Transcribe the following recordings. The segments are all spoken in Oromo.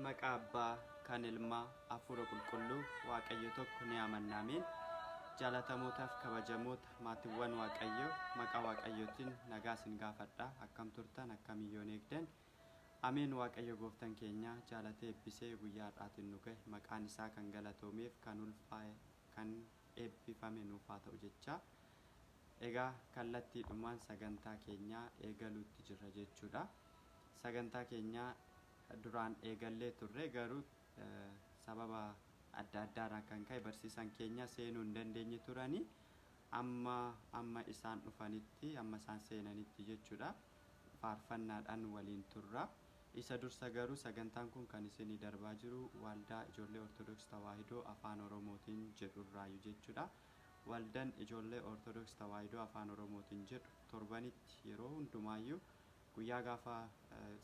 Maqaa Abbaa kan Ilmaa Hafuura Qulqulluu Waaqayyo tokko ni amanna. Ameen. Jaalatamootaaf kabajamoota maatiiwwan Waaqayyoo, maqaa Waaqayyootiin nagaa isin gaafadha. Akkam turtan? Akkam iyyoon eegdan? Ameen. Waaqayyo gooftan keenya jaalatee eebbisee guyyaa har'aatiin nu gahe, maqaan isaa kan galatoomeef, kan ulfaa'e, kan eebbifame nuuf haa ta'u jecha. Egaa kallattiidhumaan sagantaa keenyaa eegaluutti jirra jechuudha. Sagantaa keenyaa duraan eegallee turre, garuu sababa adda addaarraan kan ka'e barsiisan keenya seenuu hin dandeenye turanii. Amma isaan dhufanitti, amma isaan seenanitti jechuudha, faarfannaadhaan waliin turra. Isa dursa garuu sagantaan kun kan isinii darbaa jiru Waldaa Ijoollee Ortodoksii Tawaahidoo Afaan Oromootiin jedhurraayu jechuudha. Waldaan Ijoollee Ortodoksii Tawaahidoo Afaan Oromootiin jedhu torbanitti yeroo hundumaayyuu guyyaa gaafa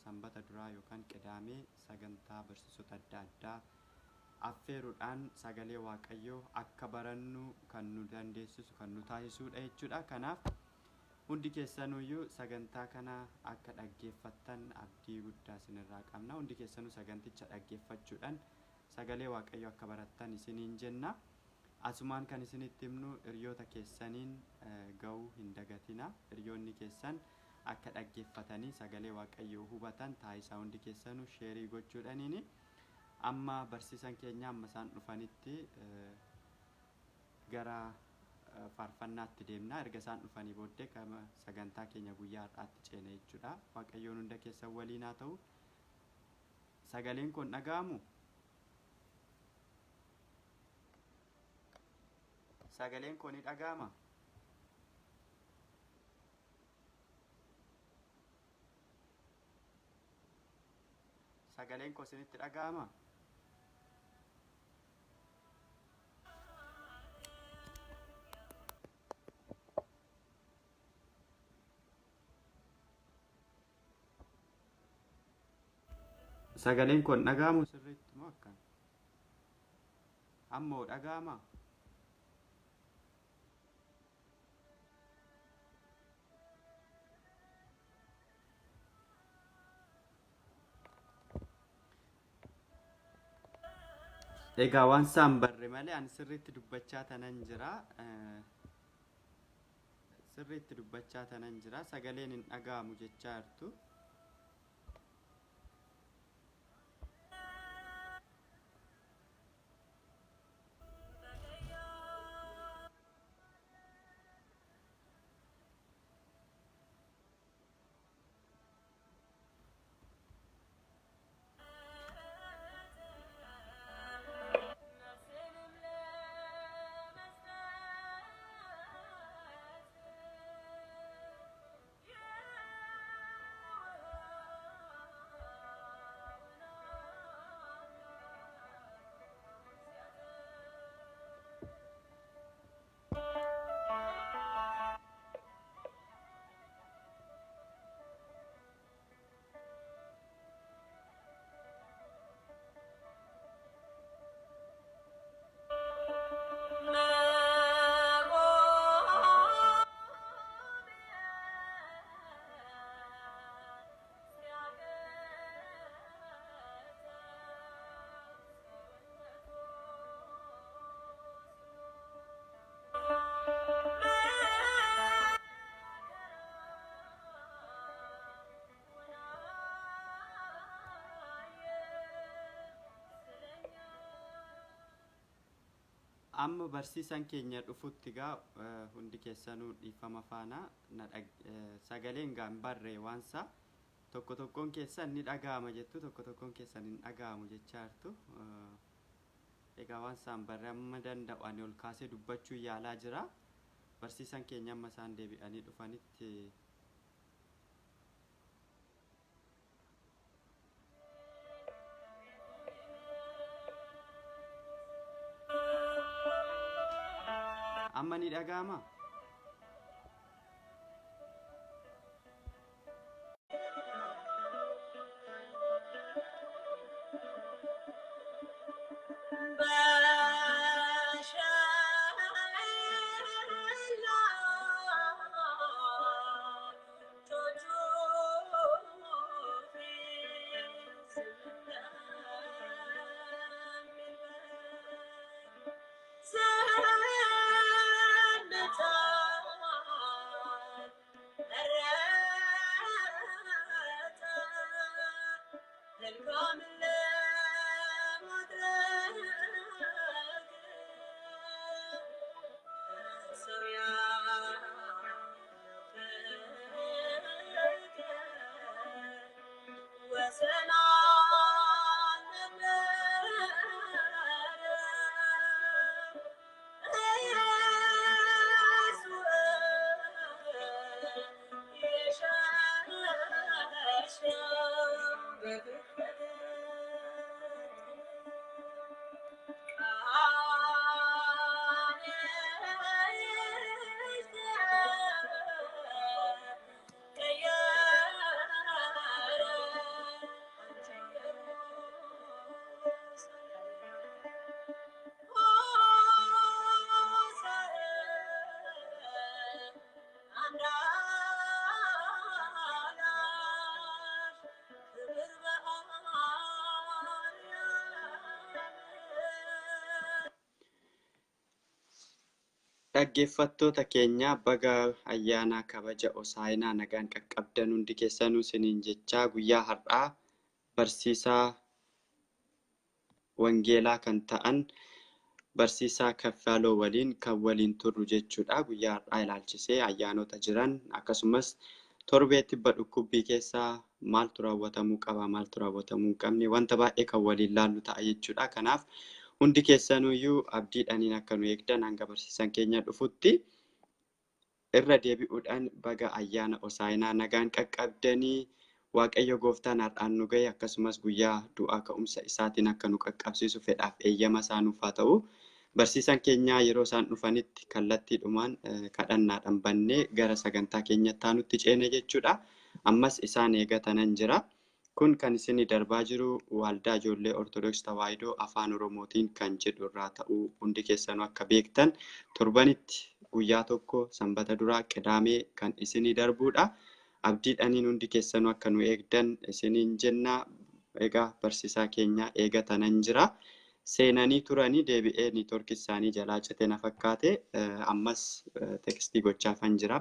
sanbata duraa yookaan Qidaamee sagantaa barsiisota adda addaa affeeruudhaan sagalee Waaqayyoo akka barannu kan nu dandeessisu, kan nu taasisudha jechuudha. Kanaaf hundi keessanuyyuu sagantaa kana akka dhaggeeffattan abdii guddaa isinirraa qabna. Hundi keessanuu saganticha dhaggeeffachuudhaan sagalee Waaqayyoo akka barattan isiniin jenna. Asumaan kan isinitti himnu, hiriyoota keessaniin ga'uu hin dagatina. Hiriyoonni keessan akka dhaggeeffatanii sagalee Waaqayyoo hubatan taasisaa, hundi keessanuu share gochuudhaaniini. Amma barsiisan keenya amma isaan dhufanitti gara faarfannaatti deemna. Erga isaan dhufanii booddee sagantaa keenya guyyaa har'aatti ceena jechuudha. Waaqayyoon hunda keessan waliin haa ta'u. Sagaleen kun dhaga'amu? Sagaleen kun ni dhaga'ama? Sagaleen koo isinitti dhaga'ama? Sagaleen kun dhaga'amu sirriitti moo akkam? Ammoo dhaga'ama? Egaa waan isaan barre malee ani sirriitti dubbachaa tanan jira. Sirriitti dubbachaa tanan jira. Sagaleen hin dhaga'amu jechaa jirtu. Amma barsiisan keenya dhufutti gaa hundi keessanuu dhiifama faana na sagaleen gaa hin barree waansa tokko tokkoon keessan ni dhaga'ama jettu, tokko tokkoon keessan hin dhaga'amu jechaa jirtu. Egaa waan isaan barree amma danda'u ani ol kaasee dubbachuu yaalaa jira. Barsiisan keenya amma isaan deebi'anii dhufanitti. Amma ni dhaga'ama? Dhaggeeffattoota keenya baga ayyaana kabaja Hosaa'inaa nagaan qaqqabdan hundi keessanuu isiniin jechaa guyyaa har'aa barsiisaa wangeelaa kan ta'an barsiisaa Kaffaaloo waliin kan waliin turru jechuudha. Guyyaa har'aa ilaalchisee ayyaanota jiran akkasumas torbee tibba dhukkubbii keessaa maaltu raawwatamuu qaba maaltu raawwatamuu hin qabne wanta baay'ee kan waliin laallu ta'a jechuudha. Kanaaf hundi keessanuyyuu abdiidhaaniin akka nu eegdan hanga barsiisan keenya dhufutti irra deebi'uudhaan baga ayyaana Hosaa'inaa nagaan qaqqabdanii Waaqayyo gooftaan har'aan nu gahe akkasumas guyyaa du'aa ka'umsa isaatiin akka nu qaqqabsiisu fedhaaf eeyyama isaa nuuf haa ta'u. Barsiisan keenya yeroo isaan dhufanitti kallattiidhumaan kadhannaadhaan bannee gara sagantaa keenyatti aanutti ceene jechuudha. Ammas isaan eegatanan jira. Kun kan isinii darbaa jiru Waldaa Ijoollee Ortodoksii Tawaahidoo Afaan Oromootiin kan jedhu irraa ta'uu hundi keessanuu akka beektan torbanitti guyyaa tokko sanbata duraa qidaamee kan isinii darbuudha. Abdiidhaaniin hundi keessanuu akka nu eegdan isiniin jenna. Egaa barsiisaa keenya eegatanan jira. Seenanii turanii deebi'ee niitoorkii isaanii jalaa cite na fakkaate. Ammas tekstii gochaafan jira.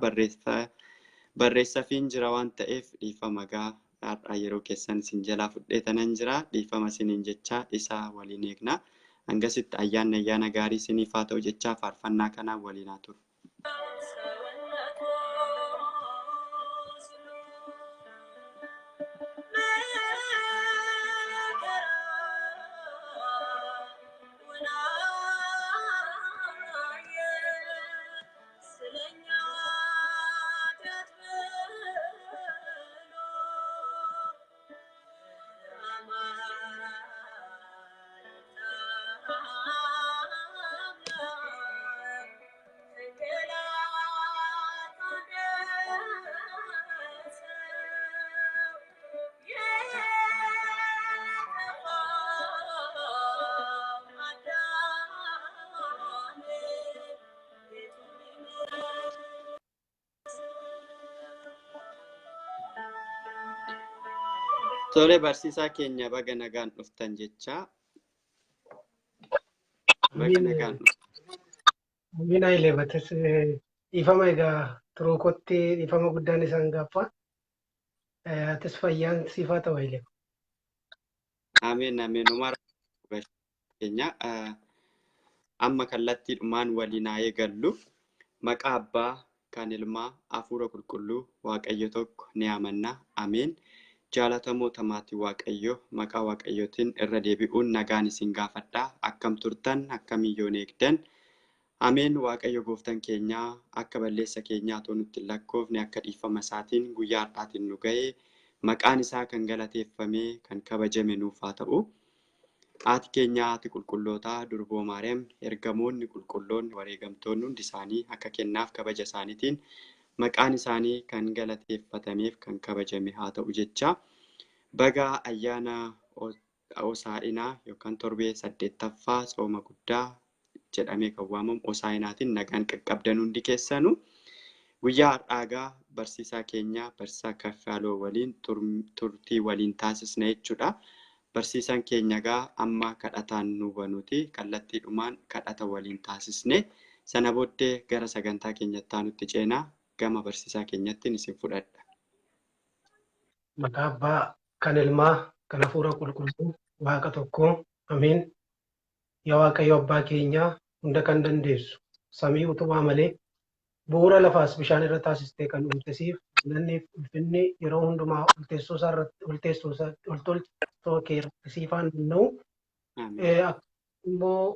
Barreessafiin jira waan ta'eef dhiifama gaa har'a yeroo keessan isin jalaa fudheetanan jira. Dhiifama isiniin jechaa isaa waliin eegna. Hangasitti ayyaanni ayyaana gaarii isiniif haa ta'u jechaa faarfannaa kanaan waliin haa turu. Tole barsiisaa keenya baga nagaan dhuftan jechaa. Baga nagaan dhuftan. Amiin Hayilee Bates dhiifama egaa turuu kootti dhiifama guddaan isaan gaaffa. Atis fayyaan siif haa ta'u Hayilee. Ameen ameen. Umar keenya amma kallattiidhumaan waliin haa eegallu. Maqaa Abbaa kan Ilmaa Hafuura Qulqulluu Waaqayyo tokko ni amanna. Ameen. Jaalatamoota maatii Waaqayyoo maqaa Waaqayyootiin irra deebi'uun nagaan isin gaafadha. Akkam turtan akkamiin yoon eegdan. Ameen. Waaqayyo gooftan keenyaa akka balleessa keenyaa otoo nutti hin lakkoofne akka dhiifama isaatiin guyyaa har'aatiin nu ga'e maqaan isaa kan galateeffamee kan kabajame nuuf haa ta'u. Haati keenya haati qulqullootaa Durboo Maariyaam ergamoonni qulqulloonni wareegamtoonni hundi isaanii akka kennaaf kabaja isaaniitiin maqaan isaanii kan galateeffatameef kan kabajame haa ta'u jecha baga ayyaana Hosaa'inaa yookaan torbee 8ffaa tsooma guddaa jedhamee kan waamamu Hosaa'inaatiin nagaan qaqqabdan hundi keessanuu guyyaa har'aa egaa barsiisaa keenya barsiisaa Kaffaaloo waliin turtii waliin taasisna jechuudha. Barsiisaan keenya egaa amma kadhataan nu banuuti kallattiidhumaan kadhata waliin taasisne sana booddee gara sagantaa keenyatti aanutti ceenaa gama barsiisaa keenyattiin isin fudhadha. Maqaa Abbaa kan Ilmaa kan Hafuura Qulqulluu Waaqa tokkoo Ameen. Yaa Waaqayyo Abbaa keenyaa hunda kan dandeessu samii utubaa malee bu'uura lafaas bishaan irra taasistee kan uumte siif galanniif ulfinni yeroo hundumaa ol teessoo isaa irratti ol teessoo isaa ol tolchoo kee irratti siif haa naanna'u. Ameen. Immoo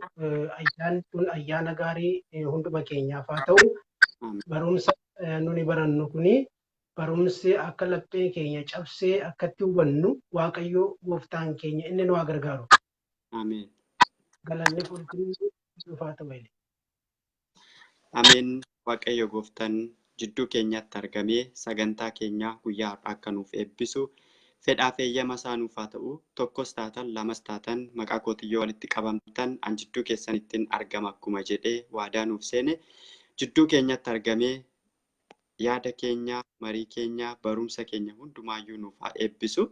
ayyaanni kun ayyaana gaarii hunduma keenyaaf haa ta'u. Ameen. Barumsa nuni barannu kuni barumsi akka laphee keenya cabsee akkatti hubannu Waaqayyo gooftaan keenya inni nu haa gargaaru. Ameen. Galanni ulfinni nuuf haa ta'u. Ameen. Waaqayyo gooftaan jidduu keenyatti argamee sagantaa keenya guyyaa har'aa akka nuuf eebbisu fedhaaf eeyyama isaa nuuf haa ta'u. Tokkos taatan lamas taatan maqaa kootiyyoo walitti qabamtan an jidduu keessanittiin argama akkuma jedhee waadaa nuuf seene jidduu keenyatti argamee yaada keenya, marii keenya, barumsa keenya hundumaayyuu nuuf haa eebbisu.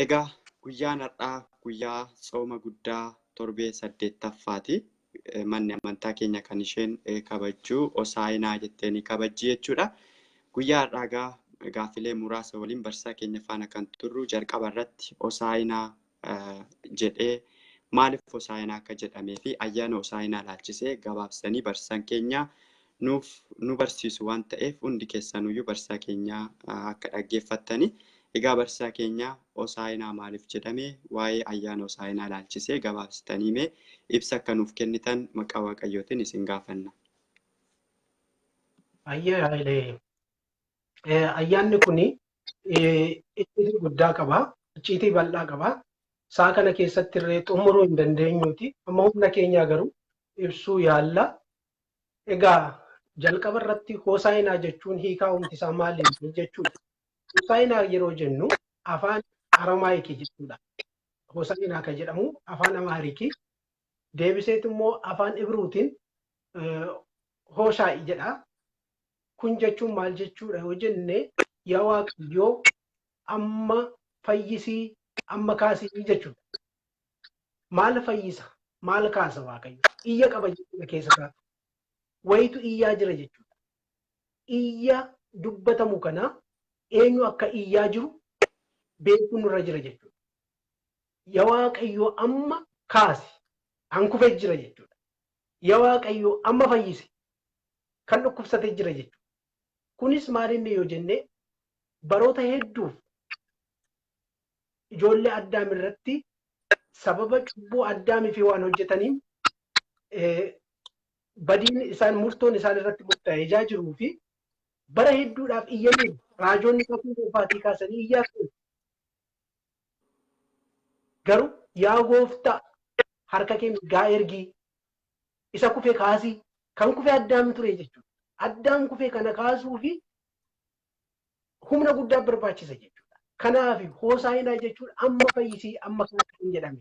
Egaa guyyaan har'aa guyyaa tsooma guddaa torbee 8ffaati. Manni amantaa keenya kan isheen kabajju Hosaa'inaa jettee ni kabajji jechuudha. Guyyaa har'aa egaa gaaffilee muraasa waliin barsiisaa keenya faana kan turru jalqaba irratti Hosaa'inaa jedhee maaliif Hosaa'inaa akka jedhamee fi ayyaana Hosaa'inaa ilaalchisee gabaabsanii barsiisaan keenya nuuf nu barsiisu waan ta'eef hundi keessanuyyuu barsiisaa keenya akka dhaggeeffattani. Egaa barsiisaa keenya Hosaa'inaa maaliif jedhame waa'ee ayyaana Hosaa'inaa ilaalchisee gabaabsitanii mee ibsa akka nuuf kennitan maqaa Waaqayyootiin isin gaafanna. Ayyee Hayilee, ayyaanni kuni icciitii guddaa qaba, icciitii bal'aa qaba. Isaa kana keessatti illee xumuruu hin dandeenyuuti. Amma humna keenyaa garuu ibsuu yaalla. Egaa jalqaba irratti Hosaa'inaa jechuun hiikaa humti isaa maali jechuudha. Hosaa'inaa yeroo jennu afaan Aramaayikii jechuudha. Hosaa'inaa kan jedhamu afaan Amaarikii. Deebiseet immoo afaan Ibruutiin Hoshaa'i jedha. Kun jechuun maal jechuudha yoo jenne yaa Waaqayyoo amma fayyisii amma kaasii jechuudha. Maal fayyisa? Maal kaasa Waaqayyo? Iyya qaba jechuudha keessa isaa. Wayitu iyyaa jira jechuudha. Iyya dubbatamu kana eenyu akka iyyaa jiru beekuun nurra jira jechuudha. Yaa Waaqayyo amma kaasi an kufee jira jechuudha. Yaa Waaqayyo amma fayyisi kan dhukkubsatee jira jechuudha. Kunis maal inni yoo jenne baroota hedduuf ijoollee Addaam irratti sababa cubbuu Addaamii fi waan hojjetaniin badiin isaan murtoon isaan irratti murtaa'ee ijaa jiruu fi bara hedduudhaaf iyyanii raajonni kakuu moofaatii kaasanii iyyaa turan. Garuu yaa gooftaa harka kee mirgaa ergii isa kufee kaasii kan kufee Addaam ture jechuudha. Addaam kufee kana kaasuu fi humna guddaa barbaachisa jechuudha. Kanaaf Hosaa'inaa jechuun amma fayyisii amma kaasii jedhame.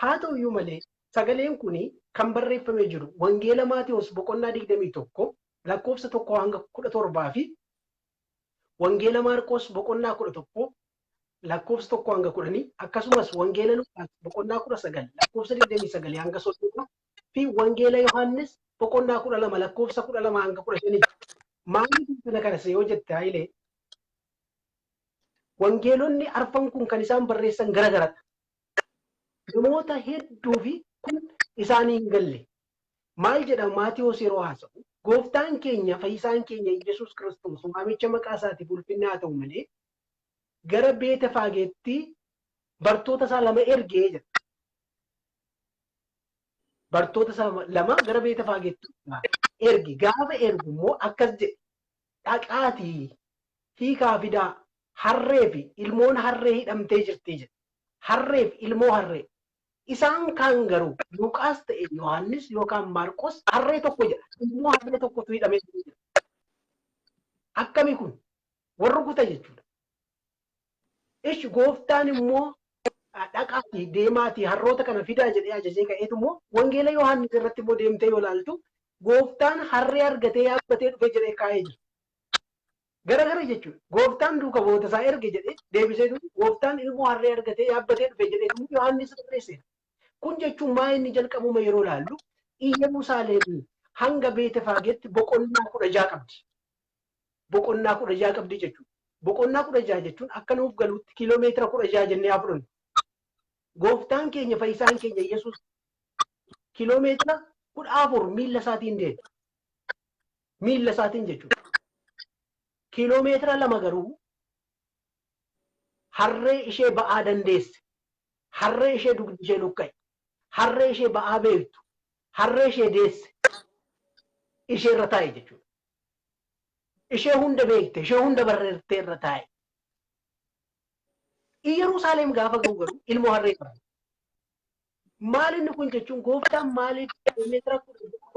Haa ta'u iyyuu malee sagaleen kun kan barreeffamee jiru Wangeela Maatewos boqonnaa 21 lakkoofsa 1 hanga 17 fi Wangeela Maarqos boqonnaa 11 lakkoofsa 1 hanga 10 akkasumas Wangeela Luqaas boqonnaa 19 lakkoofsa 29 hanga 30 fi Wangeela Yohaannis boqonnaa 12 lakkoofsa 12 hanga 15. Maaliif kana kana yoo jette Hayilee, Wangeelonni arfan kun kan isaan barreessan garagaradha. Namoota hedduu fi kun isaanii hin galle. Maal jedha Maatewos yeroo haasa'u? Gooftaan keenya fayyisaan keenya Yesuus Kiristoos waamicha maqaa isaatiif ulfinni haa ta'u malee gara Beetefaageetti bartoota isaa lama ergee jedha. Bartoota isaa lama gara Beetefaageetti erge. Gaafa ergu immoo akkas jedhe. Dhaqaatii hiikaa fidaa harree fi ilmoon harree hidhamtee jirti jedhe. Harree fi ilmoo harree. Isaan kaan garuu Luqaas ta'e Yohaannis yookaan Maarqos harree tokko jedha. Ilmoo harree tokkotu hidhamee jira. Akkami kun? Warri kuta jechuudha. Ishi gooftaan immoo dhaqaatii deemaatii harroota kana fidaa jedhee ajajee ka'eetu immoo Wangeela Yohaannis irratti immoo deemtee yoo ilaaltu gooftaan harree argatee yaabbatee dhufe jedhee kaa'ee jira. Garagara jechuudha. Gooftaan duuka bu'oota isaa erge jedhee deebisee gooftaan ilmoo harree argatee yaabbatee dhufe jedhee Yohaannis barreesseera. Kun jechuun maa inni jalqabuma yeroo ilaallu Iyyerusaalem hanga Beetefaageetti boqonnaa 16 qabdi. Boqonnaa 16 qabdi jechuudha. Boqonnaa 16 jechuun akka nuuf galuutti kiiloomeetira 16 jennee haa fudhannu. Gooftaan keenya fayyisaan keenya Yesuus kiiloomeetira 14 miilla isaatiin deema. Miilla isaatiin jechuudha. Kiiloomeetira 2 garuu harree ishee ba'aa dandeesse, harree ishee dugdi ishee luqqa'e, harree ishee ba'aa beektu, harree ishee deesse ishee irra taa'e jechuudha. Ishee hunda beekte, ishee hunda barreertee irra taa'e. Iyyerusaalem gaafa ga'u garuu ilmoo harree qaba. Maal inni kun jechuun gooftaan maaliif kiiloomeetira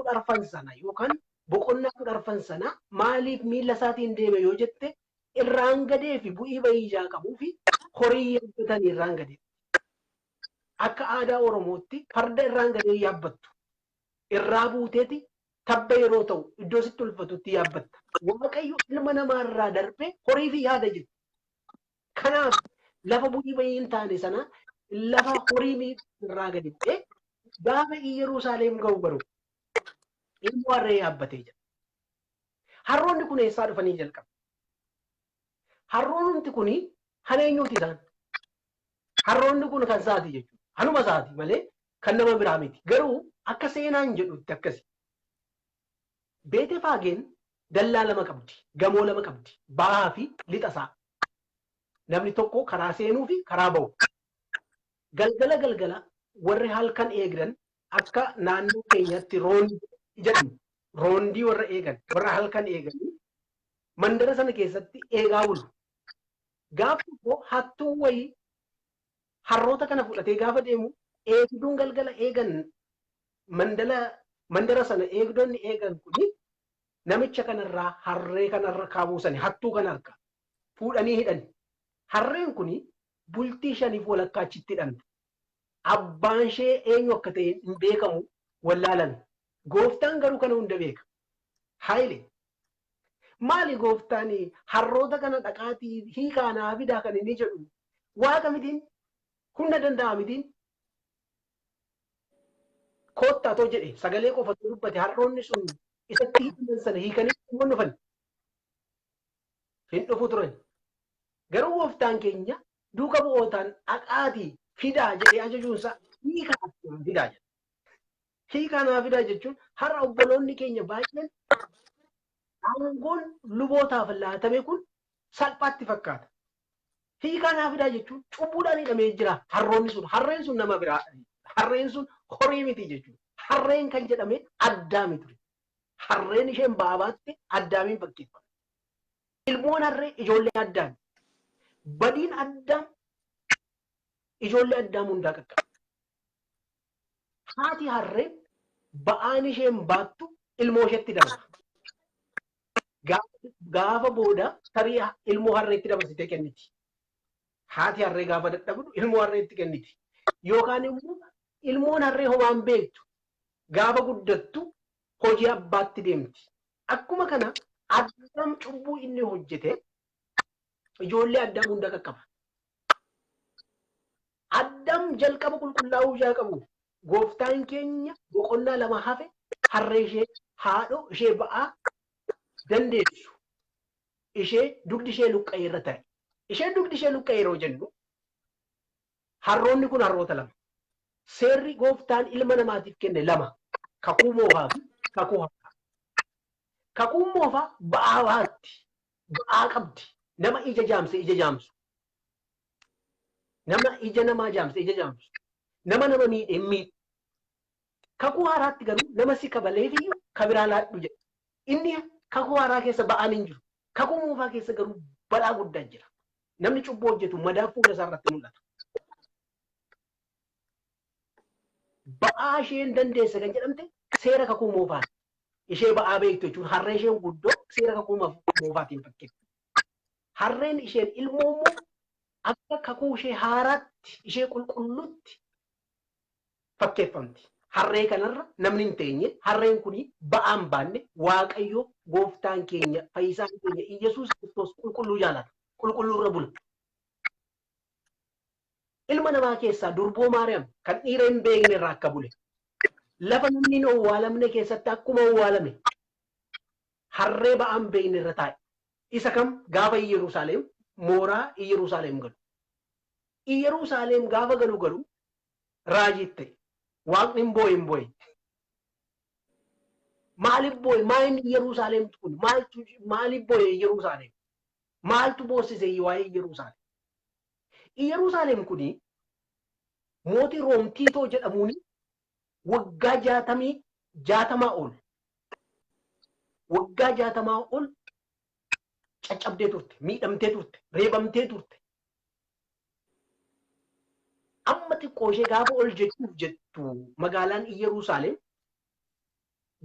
14 sana yookaan boqonnaa 14 sana maaliif miila isaatiin deeme yoo jette irraan gadee fi bu'ii bayii ijaa qabuu fi horii yaabbatanii irraan gadee. Akka aadaa Oromootti farda irraan gadee yaabbattu. Irraa buuteeti tabba yeroo ta'u iddoo sitti ulfatutti yaabbatta. Waaqayyo ilma namaarraa darbee horii fi yaada jiru. Kanaaf lafa bu'ii bayii hin taane sana lafa horii irraa gadi bu'ee gaafa Iyyerusaalem ga'u garuu ilmoo harree yaabbatee jira. Harroonni kun eessaa dhufanii jalqabu? Harroonni kun kan eenyuuti isaan? Harroonni kun kan isaati jechuudha. Hanuma isaati malee kan nama biraa miti. Garuu akka seenaan jedhutti akkasi. Beetefaageen dallaa lama qabdi, gamoo lama qabdi, bahaa fi lixa isaa. Namni tokko karaa seenuu fi karaa bahu. Galgala galgala warri halkan eegan akka naannoo keenyatti roondii jedhamu. Roondii warra eegan, warra halkan eegan mandara sana keessatti eegaa bulu. Gaaf tokko hattuu wayii harroota kana fudhatee gaafa deemu eegduun galgala eegan mandara sana eegdonni eegan kuni namicha kanarraa harree kanarra kaabuusani hattuu kana harka fuudhanii hidhan. Harreen kuni bultii 5 walakkaa achitti hidhamte. Abbaan ishee eenyu akka ta'e hin beekamu wallaalame. Gooftaan garuu kana hunda beeka. Haayile. Maali gooftaan harroota kana dhaqaatii hiikaa naa fidaa kan inni jedhu waaqa mitiin hunda danda'a mitiin koottaa too jedhe sagalee qofatu dubbate harroonni sun isatti hidhaman sana hiikanii hin dhufan. Hin dhufu turan. Garuu gooftaan keenya duuka bu'ootaan dhaqaatii fidaa jedhee ajajuunsaa hiikaa fidaa jedha. Hiikaa naa fidaa jechuun har'a obboloonni keenya baay'een aangoon lubootaaf laatame kun salphaatti fakkaata. Hiikaa naa fidaa jechuun cubbuudhaan hidhamee jira harroonni sun. Harreen sun nama biraa. Harreen sun horii miti jechuudha. Harreen kan jedhame Addaami ture. Harreen isheen ba'aa baatte Addaamiin fakkeeffama. Ilmoon harree ijoollee Addaami. Badiin Addaam ijoollee Addaam hundaa qaqqaba. Haati harreen ba'aan isheen baattu ilmoo isheetti darba. Gaafa booda tarii ilmoo harreetti dabarsitee kenniti. Haati harree gaafa dadhabdu ilmoo harreetti kenniti. Yookaan immoo ilmoon harree homaan beektu gaafa guddattu hojii abbaatti deemti. Akkuma kana Addaam cubbuu inni hojjete ijoollee Addaam hunda qaqqaba. Addaam jalqaba qulqullaa'uu ijaa qabu. Gooftaan keenya boqonnaa 2 hafe harree ishee haadhoo ishee ba'aa dandeessu. Ishee dugdi ishee luqqa'ee irra ta'e. Ishee dugdi ishee luqqa'ee yeroo jennu harroonni kun harroota lama. Seerri gooftaan ilma namaatiif kenne lama. Kakuu moofaa fi kakuu haaraa. Kakuun moofaa ba'aa baatti. Ba'aa qabdi. Nama ija jaamse ija jaamsu. Nama ija namaa jaamse ija jaamsu. Nama nama miidhe hin miidhu. Kakuu haaraatti garuu nama si kabaleefiyyuu kabiraa laadhu jedha. Inni kakuu haaraa keessa ba'aan hin jiru. Kakuu moofaa keessa garuu balaa guddaa jira. Namni cubbuu hojjetu madaa fuula isaa irratti mul'ata. Ba'aa isheen dandeesse kan jedhamte seera kakuu moofaati. Ishee ba'aa beektu jechuun harree isheen guddoo seera kakuu moofaatiin fakkeeffamti. Harreen isheen ilmoo immoo akka kakuu ishee haaraatti ishee qulqulluutti fakkeeffamti. Harree kanarra namni hin teenye harreen kun ba'aa hin baanne Waaqayyo gooftaan keenya fayyisaan keenya Iyyasuus Kiristoos qulqulluu jaalata. Qulqulluu irra bula. Ilma namaa keessaa durboo Maariyaam kan dhiira hin beekne irraa akka bule. Lafa namni hin owwaalamne keessatti akkuma owwaalame harree ba'aa hin beekne irra taa'e. Isa kam gaafa Iyyerusaalem mooraa Iyyerusaalem galu. Iyyerusaalem gaafa galu galu raajii ta'e. Waaqni hin boo'e hin boo'e. Maaliif boo'e? Maa inni Iyyerusaalem kun? Maaltu maaliif boo'e Iyyerusaalem? Maaltu boossise waa'ee Iyyerusaalem? Iyyerusaalem kuni mootii Room Tiitoo jedhamuun waggaa 60 ol waggaa 60 ol caccabdee turte, miidhamtee turte, reebamtee turte. Amma xiqqoo ishee gaafa ol jechuuf jettu magaalaan Iyyerusaalem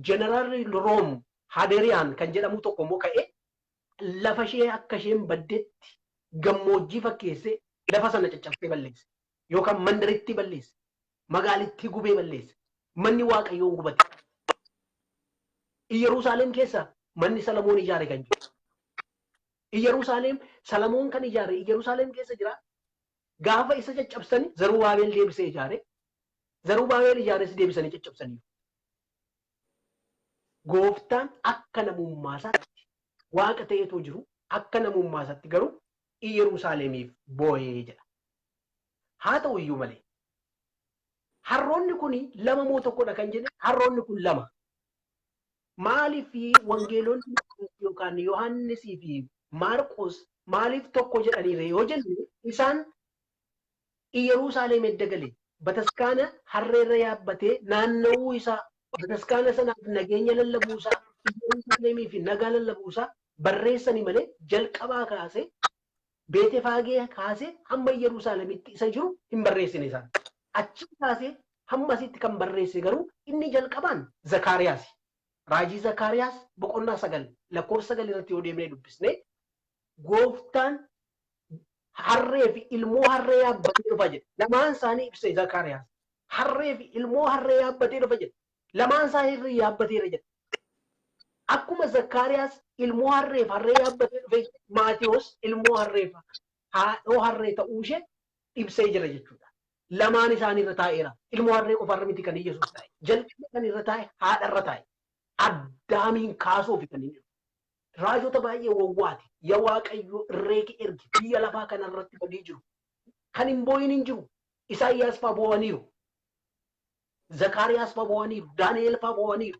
Jeneraalli Room Haderiyaan kan jedhamu tokko immoo ka'ee lafa ishee akka isheen baddetti gammoojjii fakkeessee lafa sana caccabsee balleesse. Yookaan mandaritti balleesse. Magaalittii gubee balleesse. Manni Waaqayyoon gubate. Iyyerusaalem keessa manni Salamoon ijaare kan jiru. Iyyerusaalem Salamoon kan ijaare Iyyerusaalem keessa jira. Gaafa isa caccabsani Zarubaabel deebisee ijaare. Zarubaabel ijaares deebisanii caccabsaniiru. Gooftaan akka namummaa isaatti waaqa ta'eetoo jiru akka namummaa isaatti garuu Iyyerusaalemiif boo'ee jedha. Haa ta'u iyyuu malee harroonni kun lama moo tokkodha kan jedhe harroonni kun lama. Maaliif wangeelonni yookaan Yohaannisii fi Maarqos maaliif tokko jedhaniire yoo jenne isaan Iyyerusaalem edda gale bataskaana harreerra yaabbatee naanna'uu isaa bataskaana sanaaf nageenya lallabuu isaa Iyyerusaalemii fi nagaa lallabuu isaa barreessanii malee jalqabaa kaasee Beetefaagee kaasee hamma Iyyerusaalemitti isa jiru hin barreessine isaan. Achi kaasee hamma asitti kan barreesse garuu inni jalqabaan Zakaariyaas. Raajii Zakaariyaas boqonnaa 9 lakkoofsa 9 irratti yoo deemnee dubbisne gooftaan harree fi ilmoo harree yaabbatee dhufa jedhe. Lamaan isaanii ibse Zakaariyaas. Harree fi ilmoo harree yaabbatee dhufa jedhe. Lamaan isaanii irra yaabbateera jedhe. Akkuma Zakaariyaas ilmoo harree fi harree yaabbatee dhufe Maatewos ilmoo harree fi haadhoo harree ta'uu ishee ibsee jira jechuudha. Lamaan isaanii irra taa'eera. Ilmoo harree qofarra miti kan Iyyasuus taa'e. Jalqaba kan irra taa'e haadharra taa'e. Addaamiin kaasuuf kan inni dhufe. Raajota baay'ee wawwaate. Ya Waaqayyo irree kee ergi. Biyya lafaa kanarratti badii jiru. Kan hin boo'in hin jiru. Isaayyaas fa'aa boo'aniiru. Zakaariyaas fa'aa boo'aniiru. Daani'el fa'aa boo'aniiru.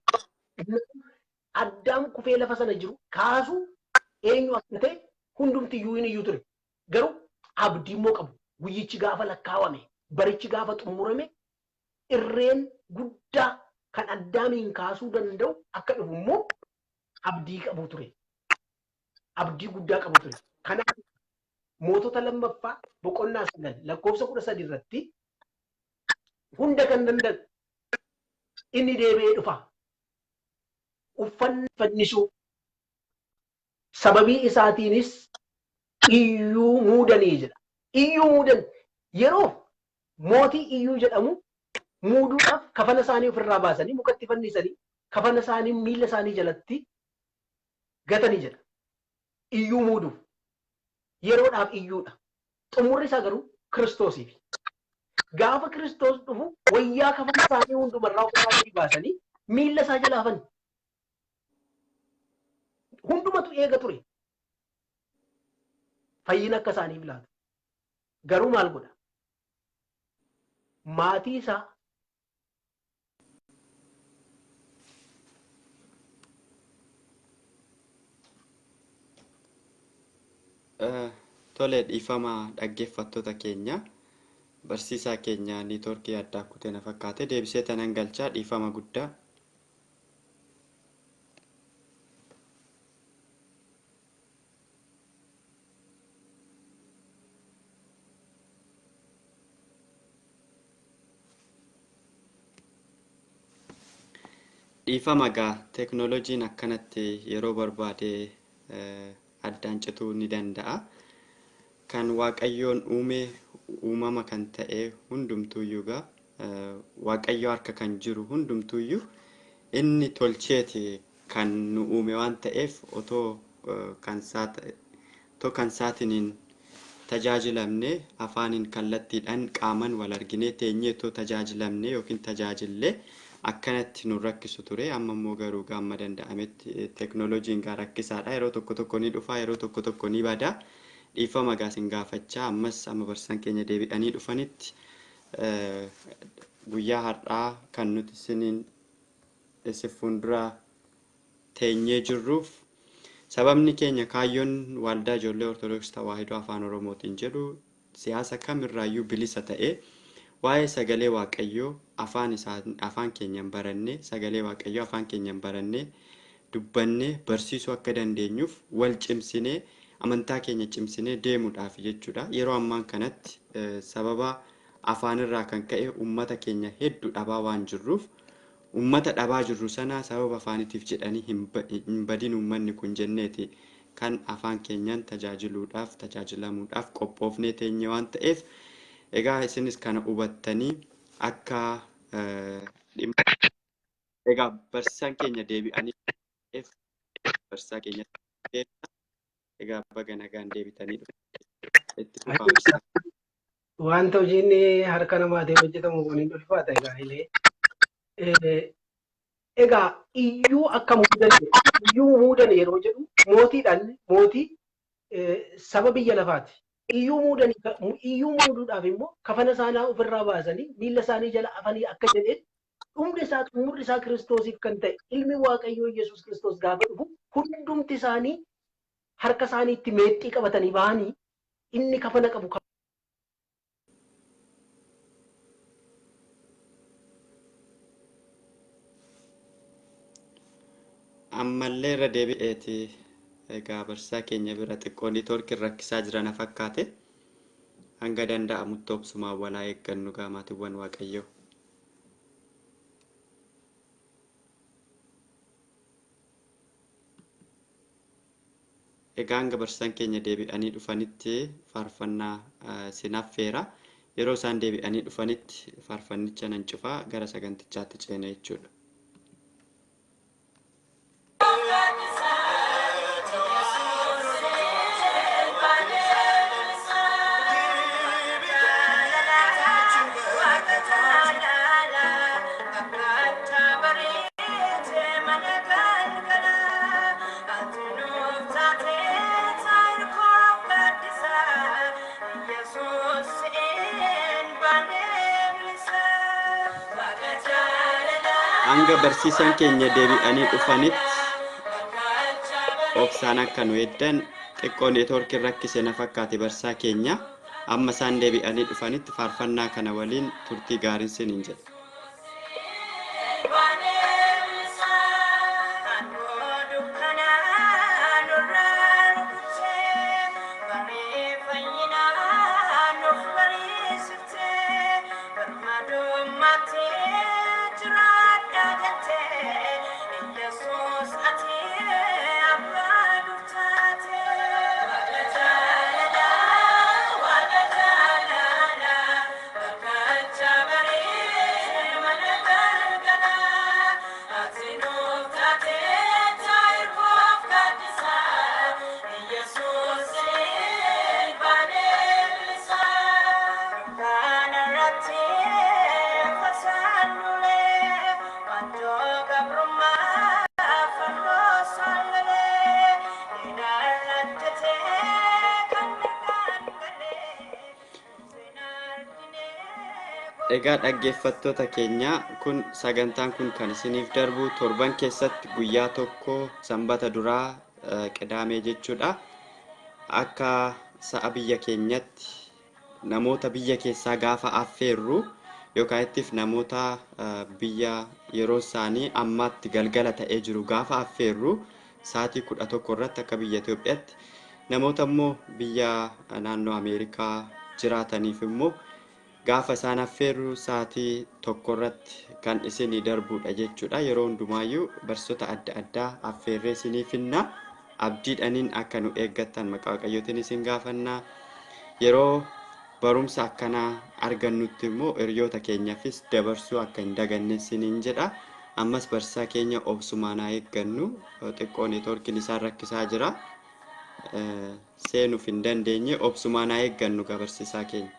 Addaam kufee lafa sana jiru kaasu eenyu akka ta'e hundumti iyyuu hin iyyuu ture. Garuu abdii immoo qabu. Guyyichi gaafa lakkaawame, barichi gaafa xumurame irreen guddaa kan Addaamiin kaasuu danda'u akka dhufu immoo abdii qabu ture. Abdii guddaa qabu ture. Kanaaf mootota lammaffaa boqonnaa 9 lakkoofsa 13 irratti hunda kan danda'u inni deebi'ee dhufa. Uffanni fannisuu sababii isaatiinis iyyuu muudanii jedha. Iyyuu muudan yeroo mootii iyyuu jedhamu muuduudhaaf kafana isaanii ofirraa baasanii mukatti fannisanii kafana isaanii miila isaanii jalatti gatanii jedha. Iyyuu muuduuf yeroodhaaf iyyuudha. Xumurri isaa garuu Kiristoosiif. Gaafa Kiristoos dhufu wayyaa kafana isaanii hundumarraa ofirraa gadi baasanii miila isaa jala hafan. Hundumatu eega ture. Fayyina akka isaaniif laatu. Garuu maal godha? Maatii isaa Tole dhiifama dhaggeeffattoota keenya. Barsiisaa keenya niitoorkii addaa kutee na fakkaate deebisee tanan galchaa dhiifama guddaa. Dhiifama gaa teeknooloojiin akkanatti yeroo barbaade addaan cituu ni danda'a. Kan Waaqayyoon uume uumama kan ta'e hundumtuuyyuu gaa Waaqayyo harka kan jiru hundumtuuyyuu inni tolcheeti kan nu uume waan ta'eef otoo kan otoo kan isaatiniin tajaajilamne afaaniin kallattiidhaan qaaman wal arginee teenyee otoo tajaajilamne yookiin tajaajillee akkanatti nu rakkisu ture. Amma immoo garuu gaamma danda'ametti teeknooloojiin gaa rakkisaadha. Yeroo tokko tokko ni dhufa, yeroo tokko tokko ni bada. Dhiifama gaa isin gaafachaa ammas amma barsiisaan keenya deebi'anii dhufanitti guyyaa har'aa kan nuti isiniin isin fuuldura teenyee jirruuf sababni keenya kaayyoon Waaldaa Ijoollee Ortodoksii Tawaahidoo Afaan Oromootiin jedhu siyaasa kamirraayyuu bilisa ta'ee waa'ee sagalee Waaqayyoo afaan isaa afaan keenyan barannee sagalee Waaqayyoo afaan keenyan barannee dubbannee barsiisuu akka dandeenyuuf wal cimsinee amantaa keenya cimsinee deemuudhaaf jechuudha. Yeroo ammaan kanatti sababa afaanirraa kan ka'e uummata keenya hedduu dhabaa waan jirruuf Uummata dhabaa jirru sana sababa afaaniitiif jedhanii hin badin uummanni kun jenneeti kan afaan keenyaan tajaajiluudhaaf tajaajilamuudhaaf qophoofnee teenye waan ta'eef egaa isinis kana hubattanii akka dhimma egaa barsiisaan keenya deebi'anii barsiisaa keenya egaa baga nagaan deebitanii itti fufaa. Wanta hojiin harka namaatiin hojjetamu kun hin ulfaata egaa illee. Egaa iyyuu akka muudan iyyuu muudan yeroo jedhu mootiidhaan mootii saba biyya lafaati. Iyyuu muudan iyyuu muuduudhaaf immoo kafana isaanii ofirraa baasanii miilla isaanii jala afanii akka jedheen dhumni isaa xumurri isaa Kiristoosiif kan ta'e ilmi Waaqayyoo Yesuus Kiristoos gaafa dhufu hundumti isaanii harka isaaniitti meexxii qabatanii bahanii inni kafana qabu. Ammallee irra deebi'eeti egaa barsiisaa keenya bira xiqqoo neetwoorkiin rakkisaa jira na fakkaate hanga danda'amutti obsumaan walaa eeggannu gaa maatiiwwan Waaqayyoo. Egaa hanga barsiisaan keenya deebi'anii dhufanitti faarfannaa isin affeera. Yeroo isaan deebi'anii dhufanitti faarfannicha nan cufaa gara sagantichaatti ceena jechuudha. Hanga barsiisaan keenya deebi'anii dhufanitti obsaan akka nu eeggan xiqqoo neetwoorkiin rakkise na fakkaate barsiisaa keenya amma isaan deebi'anii dhufanitti faarfannaa kana waliin turtii gaariin siniin jedha. Egaa dhaggeeffattoota keenya kun sagantaan kun kan isiniif darbu torban keessatti guyyaa tokko sanbata duraa qidaamee jechuudha. Akka sa'a biyya keenyatti namoota biyya keessaa gaafa affeerru yookaan ittiif namoota biyya yeroo isaanii ammaatti galgala ta'ee jiru gaafa affeerru sa'aatii 11 irratti akka biyya Itoophiyaatti namoota immoo biyya naannoo Ameerikaa jiraataniif immoo gaafa isaan affeerru sa'aatii 1 irratti kan isinii darbudha jechuudha. Yeroo hundumaayyuu barsiisota adda addaa affeerree isinii finna. Abdiidhaniin akka nu eeggattan maqaa Waaqayyootiin isin gaafanna. Yeroo barumsa akkanaa argannutti immoo hiriyoota keenyaafis dabarsuu akka hin daganne isiniin jedha. Ammas barsiisaa keenya obsumaan haa eeggannu. Xiqqoo neetwoorkiin isaan rakkisaa jira. Seenuuf hin dandeenye obsumaan haa eeggannu gaa barsiisaa keenya.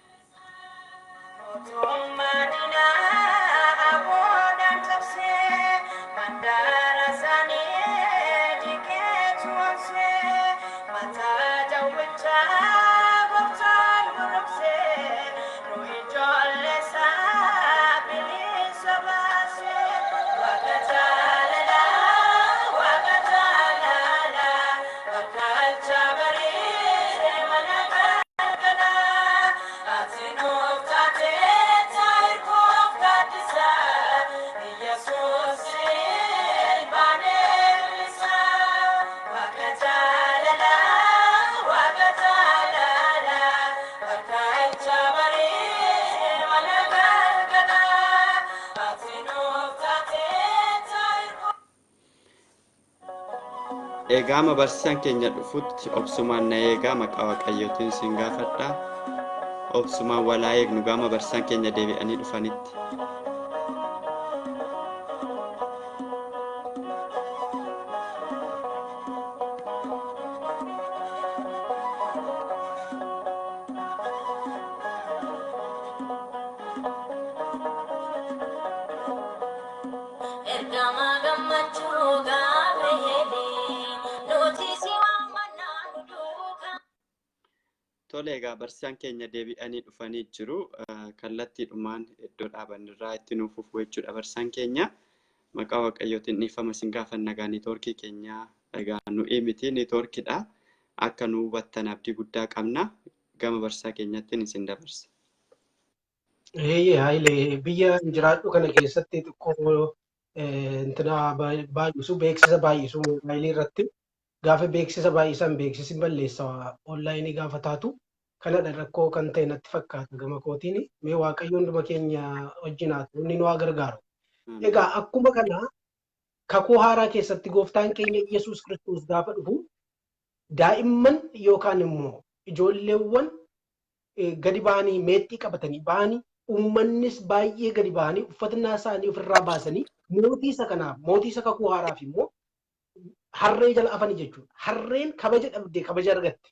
Egaa amma barsiisaan keenya dhufutti obsumaan na eegaa maqaa Waaqayyootiin isin gaafadha. Obsumaan walaa eegnu gaama barsiisaan keenya deebi'anii dhufanitti. Ergama gammachuu gaafeedhee nuti si waamannaa nu duukaa. Tole egaa barsiisaan keenya deebi'anii dhufanii jiru. Kallattiidhumaan iddoo dhaabanirraa itti nuuf fufu jechuudha barsiisaan keenya. Maqaa Waaqayyootiin dhiifama isin gaafanna egaa neetwoorkii keenya egaa nuyi miti neetwoorkiidha. Akka nu hubattan abdii guddaa qabna. Gama barsiisaa keenyattiin isin dabarsa. Eeyyee Hayilee biyya jiraadhu kana keessatti xiqqoo intina baay'isu beeksisa baay'isu moobaayilii irratti gaafa beeksisa baay'isan beeksisi balleessa onlaayinii gaafa taatu kanadha rakkoo kan ta'e natti fakkaata gama kootiin mee Waaqayyo hunduma keenya wajjin haa ta'u inni nu haa gargaaru. Egaa akkuma kana kakuu haaraa keessatti gooftaan keenya Yesuus Kiristoos gaafa dhufu daa'imman yookaan immoo ijoolleewwan gadi ba'anii meexxii qabatanii ba'anii uummannis baay'ee gadi ba'anii uffatnaa isaanii ofirraa baasanii mootii isa kanaaf mootii isa kakuu haaraaf immoo harree jala afanii jechuudha. Harreen kabaja dhabdee kabaja argatte.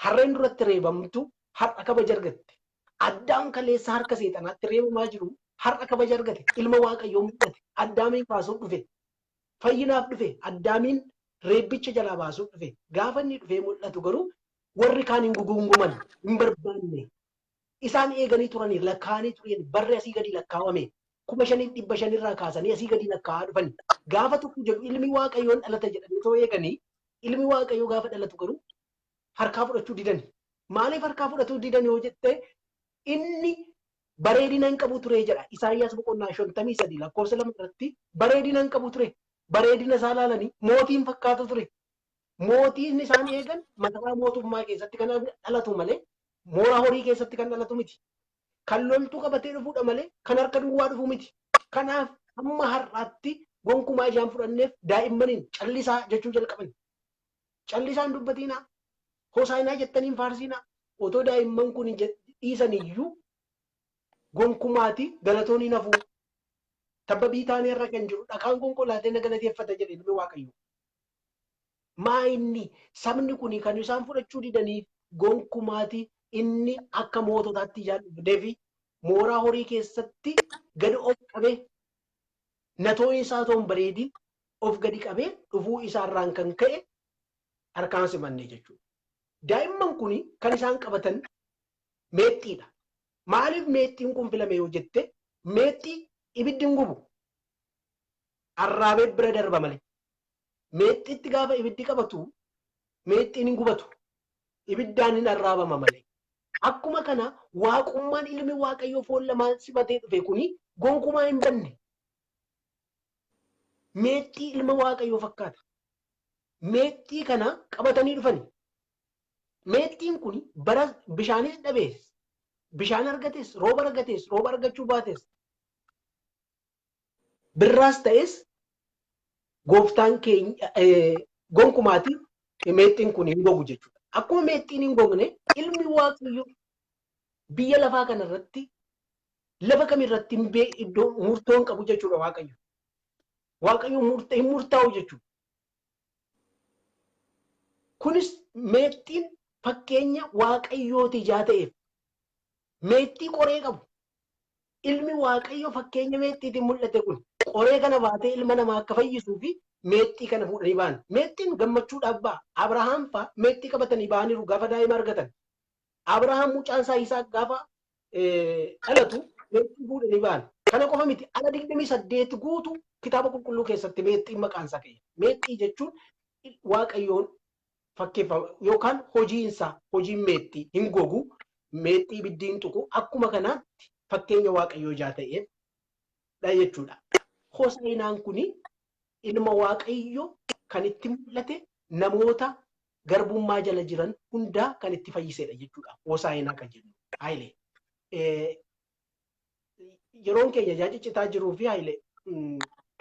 Harreen duratti reebamtu har'a kabaja argatte. Addaam kaleessa harka seexanaatti reebamaa jiru har'a kabaja argate. Ilma Waaqayyoo mul'ate. Addaamiin baasuuf dhufe. Fayyinaaf dhufe. Addaamiin reebbicha jalaa baasuuf dhufe. Gaafa inni dhufee mul'atu garuu warri kaan hin gugunguman hin barbaanne. Isaan eeganii turanii lakkaa'anii turanii barri asii gadi lakkaawame. 5,500 irraa kaasanii asii gadi lakkaa'aa dhufan. Gaafa tokko jedhu ilmi Waaqayyoon dhalata jedhanii too eeganii ilmi Waaqayyoo gaafa dhalatu garuu harkaa fudhachuu didani. Maaliif harkaa fudhachuu didan yoo jette inni bareedina hin qabu ture jedha. Isaayyaas boqonnaa 53 lakkoofsa 2 irratti bareedina hin qabu ture. Bareedina isaa ilaalanii mootiin fakkaatu ture. Mootiin isaan eegan masaraa mootummaa keessatti kan dhalatu malee mooraa horii keessatti kan dhalatu miti. Kan loltuu qabatee dhufuudha malee kan harka duwwaa dhufu miti. Kanaaf hamma har'aatti gonkumaa isaan fudhanneef daa'immaniin callisaa jechuu jalqaban. Callisaan dubbatiinaa, hosaayinaa jettaniin faarsiinaa. Otoo daa'imman kun dhiisan iyyuu gonkumaati galatoon hin hafu. Tabba Biitaaniyaa irra kan jiru dhakaan konkolaatee na galateeffata jedhe ilmi Waaqayyoo. Maa inni sabni kun kan isaan fudhachuu didaniif gonkumaati inni akka moototaatti ijaan dhufnee fi mooraa horii keessatti gadi of qabee natoon isaa otoo hin bareedin of gadi qabee dhufuu isaarraan kan ka'e harkaan simanne jechuudha. Daa'imman kun kan isaan qabatan meexxiidha. Maaliif meexxiin kun filame yoo jette meexxii ibiddi hin gubu. Arraabee bira darba malee. Meexxiitti gaafa ibiddi qabatu meexxiin hin gubatu. Ibiddaan hin arraabama malee. Akkuma kana waaqummaan ilmi Waaqayyoo foon lamaan sibatee dhufe kuni gonkumaa hin banne. Meexxii ilma Waaqayyoo fakkaata. Meexxii kana qabatanii dhufani. Meexxiin kun bara bishaanis dhabees, bishaan argates, rooba argates, rooba argachuu baates, birraas ta'es gooftaan keenya gonkumaati meexxiin kun hin gogu jechuudha. Akkuma meexxiin hin gogne ilmi Waaqayyoo biyya lafaa kanarratti lafa kamirratti hin iddoo murtoo hin qabu jechuudha Waaqayyo. Waaqayyo hin murtaa'u jechuudha. Kunis meexxiin fakkeenya Waaqayyooti ijaa ta'eef meexxii qoree qabu. Ilmi Waaqayyo fakkeenya meexxiitiin mul'ate kun qoree kana baatee ilma namaa akka fayyisuu fi meexxii kana fuudhanii ba'an. Meexxiin gammachuudhaaf ba'a. Abrahaam fa'a meexxii qabatanii ba'aniiru gaafa daa'ima argatan. Abrahaam mucaan isaa Yisaaq gaafa dhalatu meexxii fuudhanii ba'an. Kana qofa miti ala 28 guutuu kitaaba qulqulluu keessatti meexxiin maqaan isaa ka'e. Meexxii jechuun Waaqayyoon fakkeeffama yookaan hojiinsaa hojiin meexxii hin gogu meexxii ibiddi hin tuqu akkuma kanaatti fakkeenya Waaqayyoo ijaa ta'eef dha jechuudha. Hosaayinaan kuni ilma Waaqayyo kan itti mul'ate namoota garbummaa jala jiran hundaa kan itti fayyisedha jechuudha. Hosaayinaa kan jennu. Hayilee. Yeroon keenya ijaa ciccitaa jiruu fi Hayilee.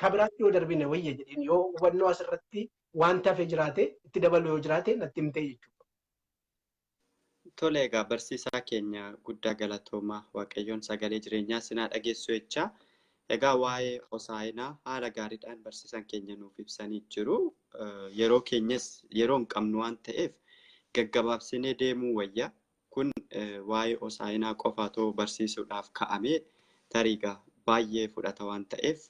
Kabiraatti yoo darbine wayya jedheen yoo hubannoo asirratti wanta hafe jiraate itti dabalu yoo jiraate natti himtee jechuudha. Tole egaa barsiisaa keenya guddaa galatoomaa Waaqayyoon sagalee jireenyaa sinaa dhageessu jechaa. Egaa waa'ee Hosaa'inaa haala gaariidhaan barsiisaan keenya nuuf ibsanii jiru. Yeroo keenyas yeroo hin qabnu waan ta'eef gaggabaabsinee deemuu wayya. Kun waa'ee Hosaa'inaa qofa otoo barsiisuudhaaf ka'amee tarii egaa baay'ee fudhata waan ta'eef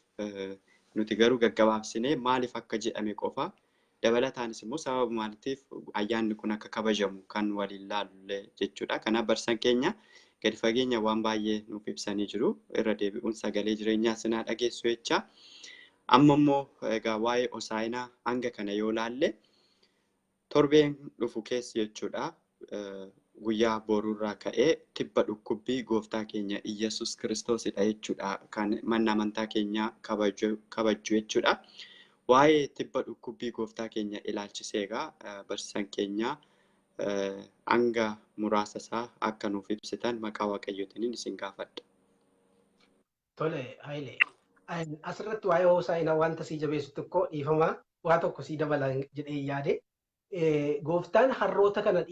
nuti garuu gaggabaabsinee maaliif akka jedhame qofa dabalataanis immoo sababa maaliitiif ayyaanni kun akka kabajamu kan waliin laalle jechuudha. Kanaaf barsiisaan keenya gadi fageenya waan baay'ee nuuf ibsanii jiru. Irra deebi'uun sagalee jireenyaa sinaa dhageessu jecha. Amma immoo egaa waa'ee Hosaa'inaa hanga kana yoo laalle torbeen dhufu keessa jechuudha. Guyyaa boruurraa ka'ee tibba dhukkubbii gooftaa keenya Iyyasuus Kiristoosidha jechuudha. Kan manni amantaa keenyaa kabaju jechuudha. Waa'ee tibba dhukkubbii gooftaa keenya ilaalchisee egaa barsiisaan keenya hanga muraasa isaa akka nuuf ibsitan maqaa Waaqayyootiin isin gaafadha. Tole Hayilee. Asirratti waa'ee Hosaa'inaa wanta sii jabeessu tokko dhiifama waa tokko sii dabala jedhee yaade. Gooftaan harroota kana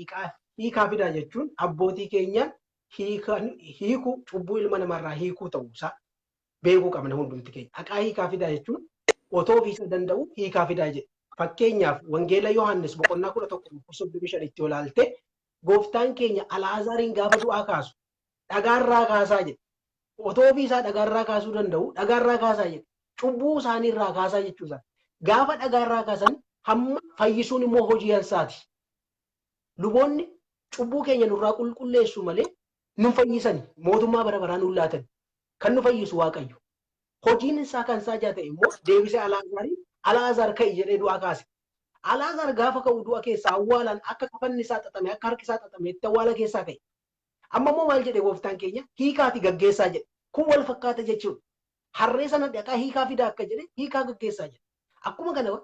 hiikaa fidaa jechuun abbootii keenyaan hiikuu cubbuu ilma namarraa hiikuu ta'uusaa beekuu qabna hundumti keenya. Haqaa hiikaa fidaa jechuun otoo ofiisa danda'u hiikaa fidaa jedhe. Fakkeenyaaf Wangeela Yohaannis boqonnaa 11:35 itti olaalte gooftaan keenya Alaazaariin gaafa du'aa kaasu dhagaarraa kaasaa jedhe. Otoo ofiisaa dhagaarraa kaasuu danda'u dhagaarraa kaasaa jedhe. Cubbuu isaaniirraa kaasaa jechuusaa. Gaafa dhagaarraa kaasan hamma fayyisuun immoo hojii hansaati. Luboonni cubbuu keenya nurraa qulqulleessu malee nu fayyisani mootummaa bara baraa nu laatan. Kan nu fayyisu Waaqayyo. Hojiin isaa kan isaa jaa ta'e immoo deebisee Alaazaariin Alaazaar ka'i jedhee du'aa kaase. Alaazaar gaafa ka'u du'a keessaa awwaalaan akka kafanni isaa xaxame akka harki isaa xaxame itti awwaala keessaa ka'e. Amma immoo maal jedhe gooftaan keenya hiikaati gaggeessaa jedhe. Kun wal fakkaata jechuudha. Harree sana dhaqaa hiikaa fidaa akka jedhe hiikaa gaggeessaa jedhe. Akkuma kana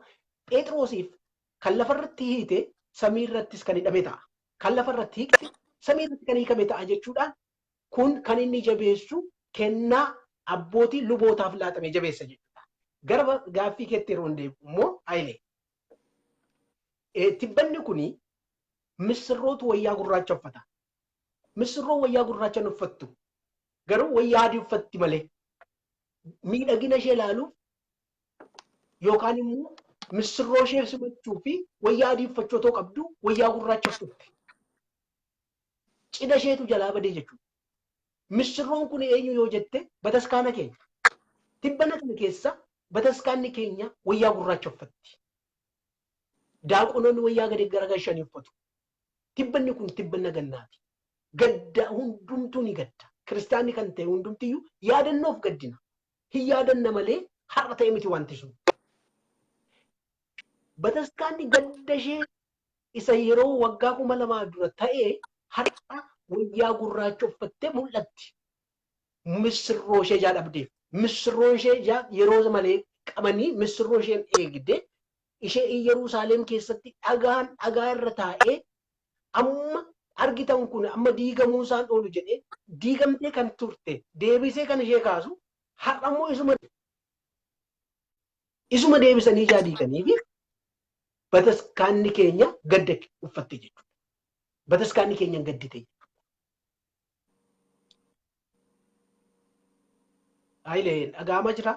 Phexrosiif kan lafarratti hiite samii irrattis kan hidhame ta'a. Kan lafarratti hiikte samii irratti kan hiikame ta'a jechuudhaan kun kan inni jabeessu kennaa abbootii lubootaaf laatame jabeessa jechuudha. Gara gaaffii keetti yeroo deebi'u immoo Hayilee. Tibbanni kuni misirrootu wayyaa gurraacha uffata. Misirroon wayyaa gurraacha hin uffattu. Garuu wayyaa adii uffatti malee. Miidhagina ishee ilaaluuf yookaan immoo misirroo ishee simachuu fi wayyaa adii uffachuu otoo qabdu wayyaa gurraacha uffatte. Cidha isheetu jalaa badee jechuudha. Misirroon kun eenyu yoo jette bataskaana keenya. Tibbana kana keessa bataskaanni keenya wayyaa gurraacha uffatti. Daaqonoonni wayyaa gadi garagalchanii uffatu. Tibbanni kun tibbanna gannaati. Gadda hundumtuu ni gadda. Kiristaanni kan ta'e hundumtiyyuu yaadannoof gaddina. Hin yaadanna malee har'a ta'e miti wanti sun. Bataskaanni gadda ishee isa yeroo waggaa 2000 dura ta'e har'a wayyaa gurraacha uffattee mul'atti. Misirroo ishee ijaa dhabdeef. Misirroo ishee ijaa yeroo malee qabanii misirroo isheen eegde ishee Yerusaalem keessatti dhagaan dhagaa irra taa'ee amma argitan kun amma diigamuu isaan oolu jedhee diigamtee kan turte deebisee kan ishee kaasu har'a immoo isuma deebisanii ijaa diiganii fi bataskaanni keenya gadda uffatte jechuudha. Bataskaanni keenya gaddite jechuudha. Hayilee dhaga'amaa jiraa?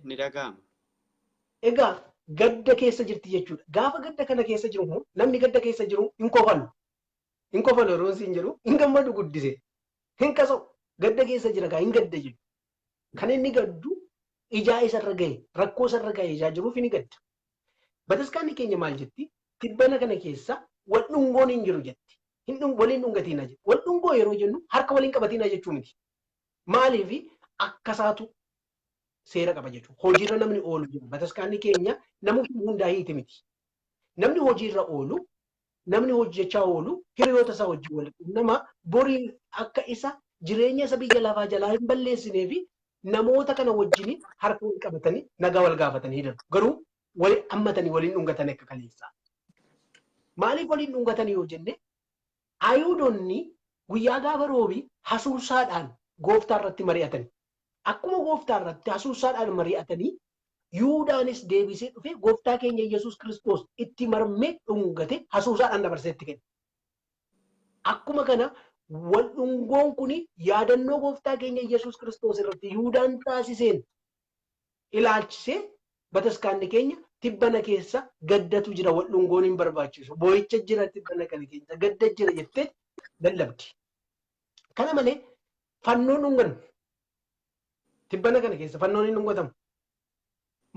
Ni dhaga'ama. Egaa gadda keessa jirti jechuudha. Gaafa gadda kana keessa jiru immoo namni gadda keessa jiru hin kofalu. Hin kofalu yeroo siin jedhu hin gammadu guddise. Hin qasa'u. Gadda keessa jira gaa hin gadda jedhu. Kan inni gaddu ijaa isarra gahe rakkoo isarra gahe ijaa jiruuf ni gadda. Bataskaanni keenya maal jetti? Tibbana kana keessa wal dhungoon hin jiru jetti. Waliin dhungatiina jetti. Wal dhungoo yeroo jennu harka waliin qabatiina jechuu miti. Maaliif akkasaatu seera qaba jechuudha. Hojiirra namni oolu jira. Bataskaanni keenya nama hundaa hiiti miti. Namni hojiirra oolu, namni hojjechaa oolu, hiriyoota isaa wajjin wal nama borii akka isa jireenya isa biyya lafaa jalaa hin balleessinee fi namoota kana wajjin harka wal qabatanii nagaa wal gaafatanii darbu. Garuu wal hammatanii waliin dhungatan akka kaleessaa. Maaliif waliin dhungatan yoo jenne Ayihudoonni guyyaa gaafa roobii hasuusaadhaan gooftaa irratti mari'atan. Akkuma gooftaa irratti hasuusaadhaan mari'atanii Yihuudaanis deebisee dhufee gooftaa keenya Yesuus Kiristoos itti marmee dhungate hasuusaadhaan dabarsee itti kenne. Akkuma kana wal dhungoon kun yaadannoo gooftaa keenya Yesuus Kiristoos irratti Yihuudaan taasiseen ilaalchisee bataskaanni keenya tibbana keessa gaddatu jira, wal dhungoon hin barbaachisu, boo'icha jira tibbana kana keessa gadda jira jettee lallabdi. Kana malee fannoon dhungannu tibbana kana keessa fannoon hin dhungatamu.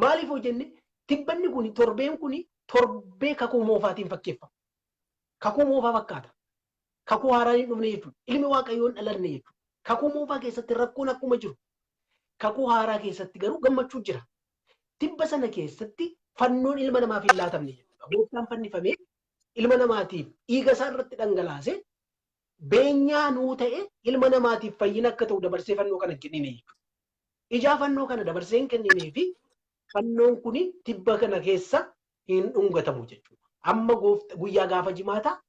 Maaliif hoo jenne tibbanni kun torbeen kun torbee kakuu moofaatiin fakkeeffama. Kakuu moofaa fakkaata. Kakuu haaraan hin dhufne jechuudha. Ilmi Waaqayyoo hin dhalanne jechuudha. Kakuu moofaa keessatti rakkoon akkuma jiru. Kakuu haaraa keessatti garuu gammachuu jira. Tibba sana keessatti fannoon ilma namaaf hin laatamne jechuudha. Gooftaan fannifamee ilma namaatiif dhiiga isaa irratti dhangalaasee beenyaa nuu ta'e ilma namaatiif fayyina akka ta'u dabarsee fannoo kana hin kennine jechuudha. Ijaa fannoo kana dabarsee hin kenninee fi fannoon kun tibba kana keessa hin dhungatamu jechuudha. Amma guyyaa gaafa jimaataa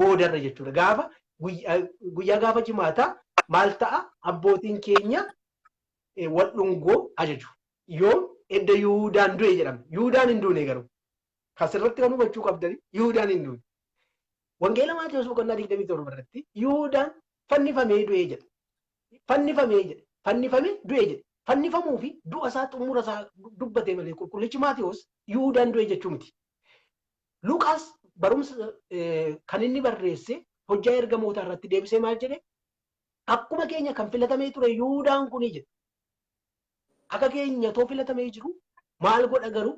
boodarra jechuudha. Gaafa guyyaa gaafa jimaataa maal ta'a? Abbootiin keenya wal dhungoo ajaju. Yoo edda Yihuudaan du'e jedhama. Yihuudaan hin duune garuu. Kasirratti kan hubachuu qabdani Yihuudaan hin duune. Wangeela Maatewos boqonnaa 27 irratti Yihuudaan fannifamee du'e jedha. Fannifamee jedha. Fannifamee du'e jedha. Fannifamuu fi du'a isaa xumura isaa dubbate malee qulqullichi Maatewos Yihuudaan du'e jechuu miti. Luqaas barumsa kan inni barreesse hojjaa ergamootaa irratti deebisee maal jedhe? Akkuma keenya kan filatamee ture Yihuudaan kuni jedhe. Akka keenya too filatamee jiru maal godha garuu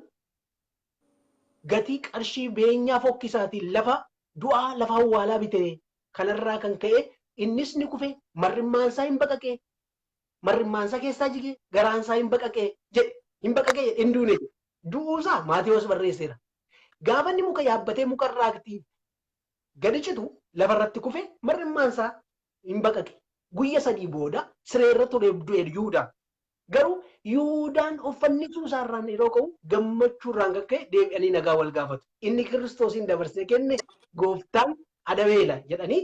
gatii qarshii beenyaa fokkisaatiin lafa du'aa lafa awwaalaa bitee kanarraa kan ka'e innis ni kufe, marrimmaansaa hin baqaqee, marrimmaansaa keessaa jigee, garaansaa hin baqaqee jedhe, hin baqaqee jedhe, hin duune jedhe. Du'uusaa Maatewos barreesseera. Gaafa inni muka yaabbatee muka irraa gadi citu lafarratti kufe, marrimmaansaa hin baqaqe. Guyya 3 booda sireerra ture du'e Yihuudaan. Garuu Yihuudaan of fannisuu isaarraan yeroo ka'u gammachuurraan kan ka'e deebi'anii nagaa wal gaafatu. Inni Kiristoosiin dabarsee kenne gooftaan adabeela jedhanii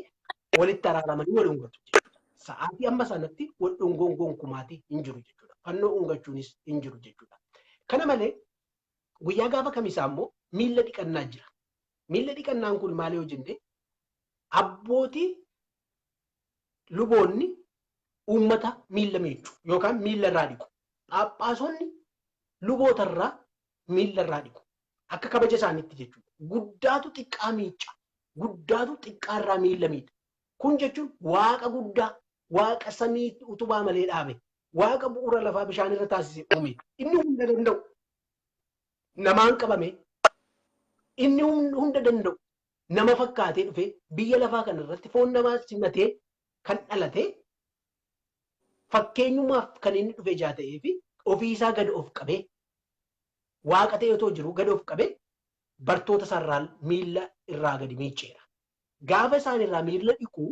walitti araaramanii wal dhungatu jechuudha. Sa'aatii amma sanatti wal dhungoon gonkumaatii hin jiru jechuudha. Fannoo dhungachuunis hin jiru jechuudha. Kana malee guyyaa gaafa kamisaa immoo miilla dhiqannaa jira. Miilla dhiqannaan kun maal yoo jenne abbootii luboonni uummata miilla miicu yookaan miilla irraa dhiqu. Phaaphaasonni luboota irraa miilla irraa dhiqu. Akka kabaja isaaniitti jechuudha. Guddaatu xiqqaa miica. Guddaatu xiqqaa irraa miilla miidha. Kun jechuun waaqa guddaa, waaqa samii utubaa malee dhaabe, waaqa bu'uura lafaa bishaan irra taasise uume. Inni hunda danda'u namaan qabame, inni hunda danda'u nama fakkaatee dhufe biyya lafaa kanarratti foon namaa simatee kan dhalate fakkeenyumaaf kan inni dhufe ijaa ta'ee fi ofii isaa gad of qabee waaqa ta'e otoo jiru gad of qabee bartoota isaarraa miilla irraa gadi miicceera. Gaafa isaan irraa miilla dhiqu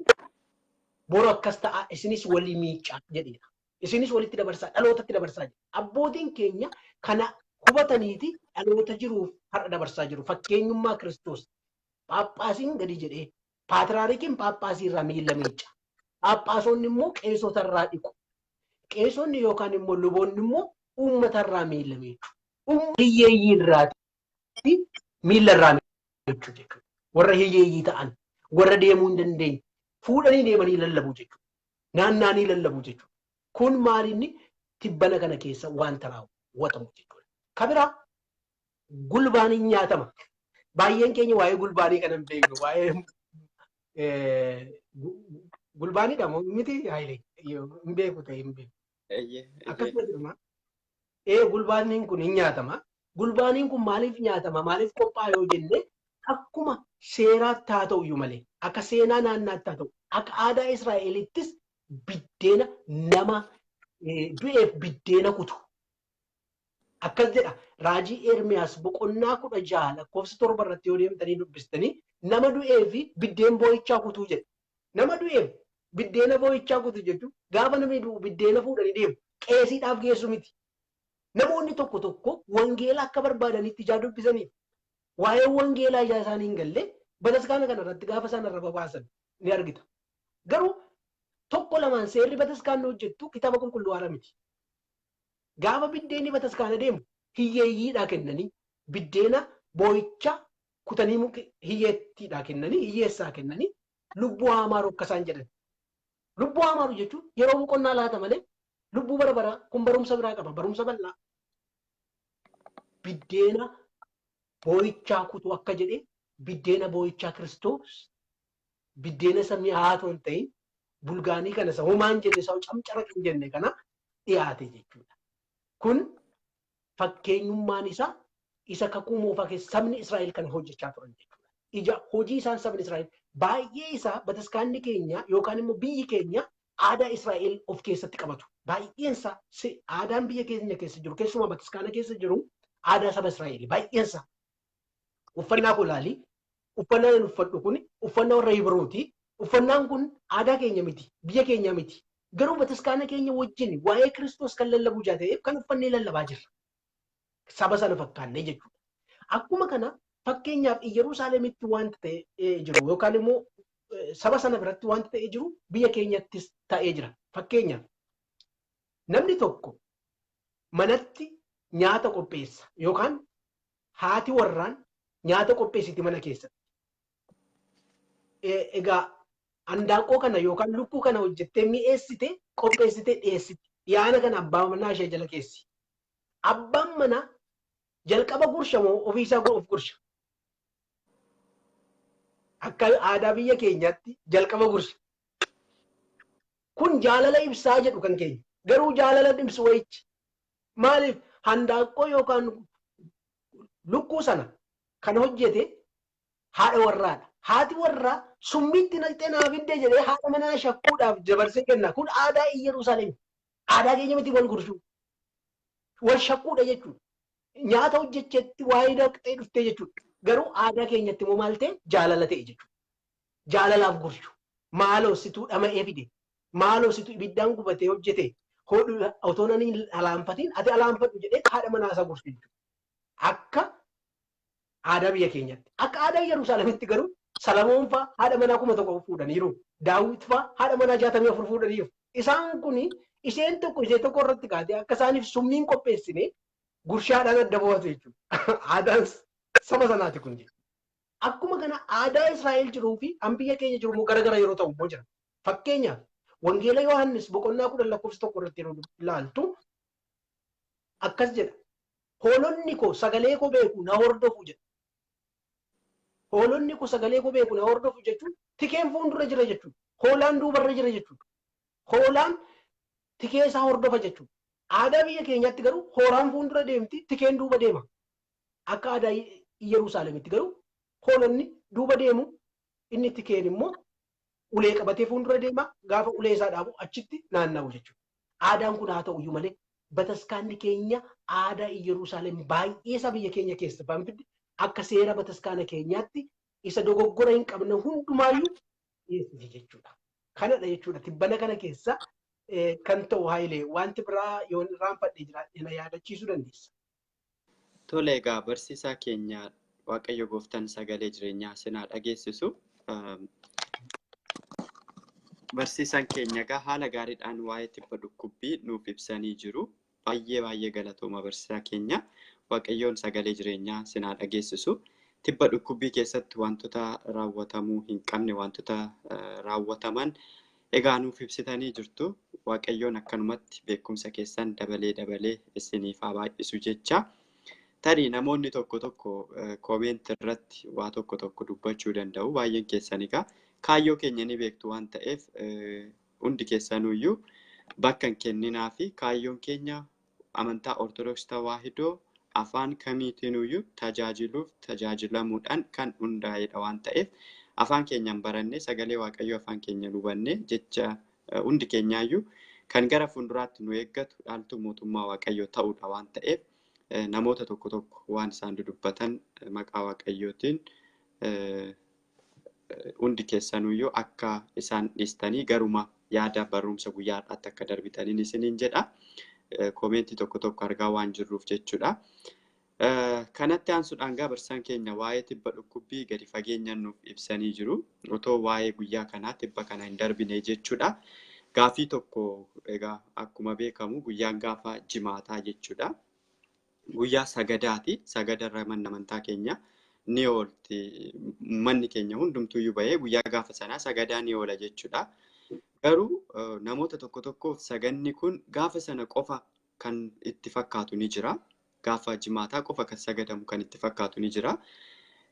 boru akkas ta'a isinis walii miiccaa jedheera. Isinis walitti dabarsaa, dhalootatti dabarsaa jedhe. Abbootiin keenya kana hubataniiti dhaloota jiruuf har'a dabarsaa jiru. Fakkeenyummaa Kiristoos. Phaaphaasiin gadi jedhee, paatraarikiin phaaphaasii irraa miilla miicca. Phaaphaasonni immoo qeesota irraa dhiqu. Qeesonni yookaan immoo luboonni immoo uummata irraa miilla miiccu. Uummata hiyyeeyyii irraati miilla irraa miiccu jechuudha. Warra hiyyeeyyii ta'an, warra deemuu hin dandeenye, fuudhanii deemanii lallabuu jechuudha. Naannaanii lallabuu jechuudha. Kun maalinni tibbana kana keessa wanta raawwatamu jechuudha. Kabiraa gulbaaniin nyaatama. Baay'een keenya waa'ee gulbaanii kana hin beeknu. Waa'ee gulbaaniidha moo miti Hayilee hin beeku ta'e hin beeku. Akkasuma jedhama. Gulbaaniin kun hin nyaatama. Gulbaaniin kun maaliif nyaatama? Maaliif qophaa'a yoo jenne akkuma seeraatti haa ta'u iyyuu malee, akka seenaa naannaatti haa ta'u, akka aadaa Israa'elittis biddeena nama du'eef biddeena kutu. Akkas jedha raajii Ermiyaas boqonnaa 16 lakkoofsa 7 irratti yoo deemtanii dubbistanii nama du'eef biddeen boo'ichaa kutuu jedha. Nama du'eef biddeena boo'ichaa kutu jechuun gaafa namni du'u biddeena fuudhanii deemu qeesiidhaaf geessu miti. Namoonni tokko tokko wangeela akka barbaadanitti ijaa dubbisaniif waa'ee wangeelaa ijaa isaanii hin galle bataskaana kana irratti gaafa isaan arraba baasan ni argita. Garuu tokko lamaan seerri bataskaanni hojjettu kitaaba qulqulluu haara miti. Gaafa biddeenni bataskaana deemu hiyyeeyyiidhaa kennanii biddeena boo'icha kutanii hiyyeettiidhaa kennanii hiyyeessaa kennanii lubbuu haa maaru akka isaan jedhan. Lubbuu haa maaru jechuun yeroo boqonnaa laata malee lubbuu bara baraa kun barumsa biraa qaba, barumsa bal'aa. Biddeena boo'ichaa kutuu akka jedhee biddeena boo'ichaa Kiristoos biddeena isa mi'aawaa otoo hin ta'in bulgaanii kana isa homaan jenne isa camcara hin jenne kana dhiyaate jechuudha. Kun fakkeenyummaan isaa isa kakuu moofaa keessa sabni Israa'el kan hojjechaa turan jechuudha. Ija hojii isaan sabni Israa'el baay'ee isaa bataskaanni keenya yookaan immoo biyyi keenya aadaa Israa'el of keessatti qabatu. Baay'een isaa aadaan biyya keenya keessa jiru keessumaa bataskaana keessa jiru aadaa saba Israa'el baay'een isaa. Uffannaa koo ilaali. Uffannaan ani uffadhu kun uffannaa warra Hibrooti. Uffannaan kun aadaa keenya miti, biyya keenya miti. Garuu bataskaana keenya wajjin waa'ee Kiristoos kan lallabu jaa ta'eef kan uffannee lallabaa jirra. Saba sana fakkaannee jechuudha. Akkuma kana fakkeenyaaf Yerusaalemitti wanta ta'ee jiru yookaan immoo saba sana biratti wanta ta'ee jiru biyya keenyattis ta'ee jira. Fakkeenyaaf namni tokko manatti nyaata qopheessa yookaan haati warraan nyaata qopheessiti mana keessatti. Egaa handaaqqoo kana yookaan lukkuu kana hojjettee mi'eessite qopheessite dhiyeessiti. Dhiyaana kana abbaa manaa ishee jala keessi. Abbaan manaa jalqaba gursha moo ofiisaa of gursha? Akka aadaa biyya keenyaatti jalqaba gursha. Kun jaalala ibsaa jedhu kan keenya. Garuu jaalala ibsu wayichi. Maaliif handaaqqoo yookaan lukkuu sana kan hojjete haadha warraadha. Haati warraa summiitti naqxee naa fidde jedhee haadha manaa shakkuudhaaf dabarsee kenna. Kun aadaa Yerusaalem. Aadaa keenya miti wal gurshuu. Wal shakkuudha jechuudha. Nyaata hojjechetti waa'ee naqxee dhuftee jechuudha. Garuu aadaa keenyatti immoo maal ta'e jaalala ta'e jechuudha. Jaalalaaf gurshu. Maaloo situu dhama'ee fide. Maaloo situu ibiddaan gubatee hojjete. Otoo nani alaanfatiin ati alaanfadhu jedhee haadha manaa isaa gurshu jechuudha. Akka aadaa biyya keenyatti. Akka aadaa Yerusaalemitti garuu Salamoon fa'aa haadha manaa 1000 fuudhaniiru. Daawit fa'aa haadha manaa 64 fuudhaniiru. Isaan kuni isheen tokko ishee tokko irratti kaatee akka isaaniif summiin qopheessine gurshaadhaan adda baafatu jechuudha. Aadaan saba sanaati kun jechuudha. Akkuma kana aadaa Israa'el jiruu fi an biyya keenya jiru immoo garagara yeroo ta'u immoo jira. Fakkeenyaaf Wangeela Yohaannis boqonnaa 10 lakkoofsa 1 irratti yeroo ilaaltu akkas jedha. Hoolonni koo sagalee koo beeku na hordofu jedha. Hoolonni koo sagalee koo beeku na hordofu jechuun tikeen fuuldura jira jechuudha. Hoolaan duubarra jira jechuudha. Hoolaan tikee isaa hordofa jechuudha. Aadaa biyya keenyaatti garuu hooraan fuuldura deemti tikeen duuba deema. Akka aadaa Yerusaalemitti garuu hoolonni duuba deemu inni tikeen immoo ulee qabatee fuuldura deema gaafa ulee isaa dhaabu achitti naanna'u jechuudha. Aadaan kun haa ta'u iyyuu malee bataskaanni keenya aadaa Yerusaalem baay'ee isaa biyya keenya keessa banfidde akka seera bataskaana keenyaatti isa dogoggora hin qabne hundumaayyuu dhiyeessiti jechuudha. Kanadha jechuudha. Tibbana kana keessa kan ta'u Haayilee wanti biraa yoo irraanfadhe jiraadhe na yaadachiisuu dandeessa. Tole egaa barsiisaa keenya Waaqayyo gooftaan sagalee jireenyaa sinaa dhageessisu. Barsiisaan keenya egaa haala gaariidhaan waa'ee tibba dhukkubbii nuuf ibsanii jiru. Baay'ee baay'ee galatooma barsiisaa keenya. Waaqayyoon sagalee jireenyaa sinaa dhageessisu. Tibba dhukkubbii keessatti wantoota raawwatamuu hin qabne wantoota raawwataman egaa nuuf ibsitanii jirtu. Waaqayyoon akkanumatti beekumsa keessan dabalee dabalee isiniif haa baay'isu jecha. Tarii namoonni tokko tokko koomeenti irratti waa tokko tokko dubbachuu danda'u. Baay'een keessan egaa kaayyoo keenya ni beektu waan ta'eef hundi keessanuyyuu bakka hin kenninaa fi kaayyoon keenya amantaa Ortodoksii Tawaahidoo afaan kamiitiinuyyuu tajaajiluuf tajaajilamuudhaan kan hundaa'edha waan ta'eef afaan keenyaan barannee sagalee Waaqayyoo afaan keenyaan hubannee jecha hundi keenyaayyuu kan gara fuulduraatti nu eeggatu dhaaltuu mootummaa Waaqayyoo ta'uudha waan ta'eef namoota tokko tokko waan isaan dudubbatan maqaa Waaqayyootiin hundi keessanuyyuu akka isaan dhiistanii garuma yaada barumsa guyyaa har'aatti akka darbitaniin isiniin jedha. Koomentii tokko tokko argaa waan jirruuf jechuudha. Kanatti aansuudhaan gaa barsiisaan keenya waa'ee tibba dhukkubbii gadi fageenyaan nuuf ibsanii jiru. Otoo waa'ee guyyaa kanaa tibba kana hin darbine jechuudha. Gaafii tokko egaa akkuma beekamu guyyaan gaafa jimaataa jechuudha. Guyyaa sagadaati. Sagadarra manni amantaa keenya ni oolti. Manni keenya hundumtuuyyuu bahee guyyaa gaafa sanaa sagadaa ni oola jechuudha. Garuu namoota tokko tokkoof saganni kun gaafa sana qofa kan itti fakkaatu ni jira. Gaafa jimaataa qofa kan sagadamu kan itti fakkaatu ni jira.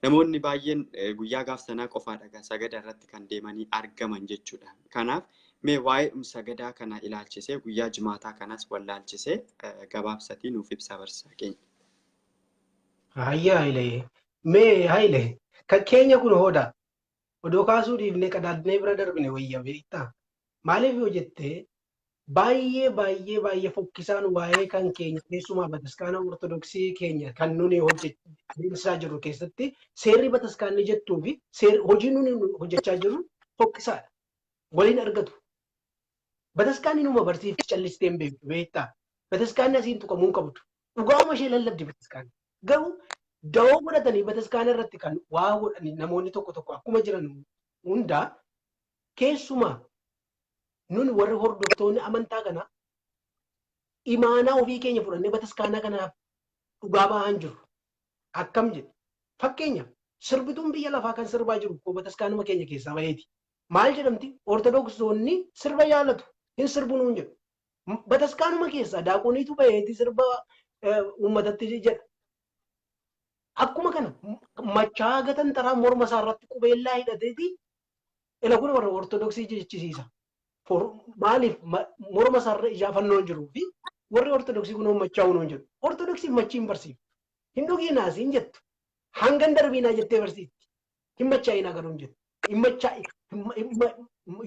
Namoonni baay'een guyyaa gaafa sanaa qofaadha sagada irratti kan deemanii argaman jechuudha. Kanaaf mee waa'ee sagadaa kana ilaalchisee guyyaa jimaataa kanas wallaalchisee gabaabsatii nuuf ibsaa barsiisaa keenya. Hayya Hayilee. Mee Hayilee, kan keenya kun hooda. Odoo kaasuu dhiifnee qadaadnee bira darbine wayya beektaa? Maaliif yoo jettee, baay'ee baay'ee baay'ee fokkisaan waa'ee kan keenya, keessumaa bataskaana Ortodoksii keenya kan nuni adeemsisaa jirru keessatti, seerri bataskaanni jettuu fi hojii nuni hojjechaa jirru fokkisaadha. Waliin argatu. Bataskaanni numa barsiifti, callistee hin beektu, beektaa? Bataskaanni asiin tuqamuu hin qabdu. Dhugaama ishee lallabdi bataskaanni. Garuu dawoo godhatanii bataskaana irratti kan waa godhani namoonni tokko tokko akkuma jiran hundaa, keessumaa nuni warri hordoftoonni amantaa kanaa imaanaa ofii keenya fudhannee bataskaana kanaaf dhugaa ba'aa hin jirru. Akkam jedhe? Fakkeenya, sirbituun biyya lafaa kan sirbaa jiru koo bataskaanuma keenya keessaa baheeti. Maal jedhamti? Ortodoksonni sirba jaalatu, hin sirbu nuun jedhu. Bataskaanuma keessaa daaqoniitu baheeti sirba uummatatti jedha. Akkuma kana machaa gatan taraa morma isaa irratti qubeellaa hidhateeti ila kun warra Ortodoksii jechisiisa. Maaliif morma isaarra ijaa fannoon jiruu fi warri Ortodoksii kun machaa'uu nuun jedhu. Ortodoksiin machii hin barsiiftu. Hin dhugiinaas hin jettu. Hangan darbiinaa jettee barsiifti. Hin machaa'inaa garuu hin jettu. Hin machaa'i.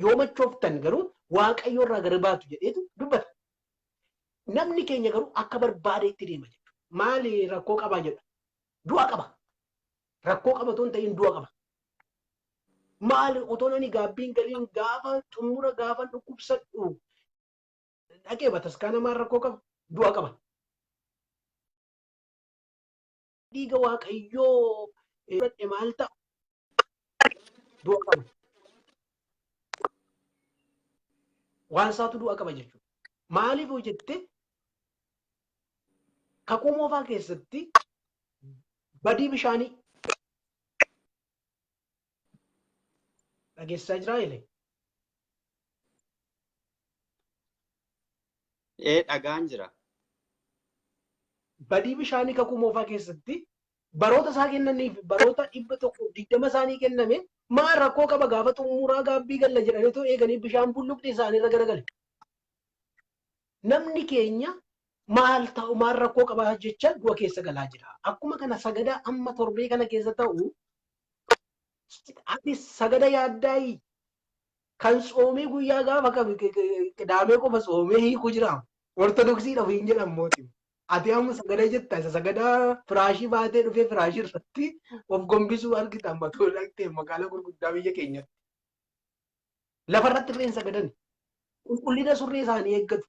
Yoo machooftan garuu Waaqayyo irraa gara baatu jedheetu dubbata. Namni keenya garuu akka barbaade itti deema jechuudha. Maali rakkoo qabaa jedha. Du'a qaba. Rakkoo qaba otoo hin ta'in du'a qaba. Maali, otoon ani gaabbiin galiin gaafa xumura gaafa dhukkubsadhu dhaqee bataskaana, maal rakkoo qaba? Du'a qaba. Dhiiga Waaqayyoo fudhadhe maal ta'a? Du'a qaba. Waan isaatu du'a qaba jechuudha. Maaliif hoo jette, kakuu moofaa keessatti badii bishaanii dhageessisaa jiraa ile? Ee, dhagaan jira. Badii bishaanii kakuu moofaa keessatti baroota isaa kennaniif, baroota 120 isaanii kenname, maal rakkoo qaba? Gaafa xumuraa gaabbii galla jedhaniitu eeganii bishaan bulluqni isaanii irra garagale. Namni keenya maal ta'u, maal rakkoo qaba jecha du'a keessa galaa jira. Akkuma kana sagada amma torbee kana keessa ta'u, ati sagada yaaddaayi kan tsoomee guyyaa gaafa qidaamee qofa tsoomee hiiku jira. Ortodoksiidha ofiin jedhan mooti. Ati amma sagada jetta, isa sagadaa firaashii baatee dhufee firaashii irratti of gombisuu argita amma too dhaqxee magaalaa gurguddaa biyya keenyatti. Lafarratti illee hin sagadan. Qulqullina surree isaanii eeggatu.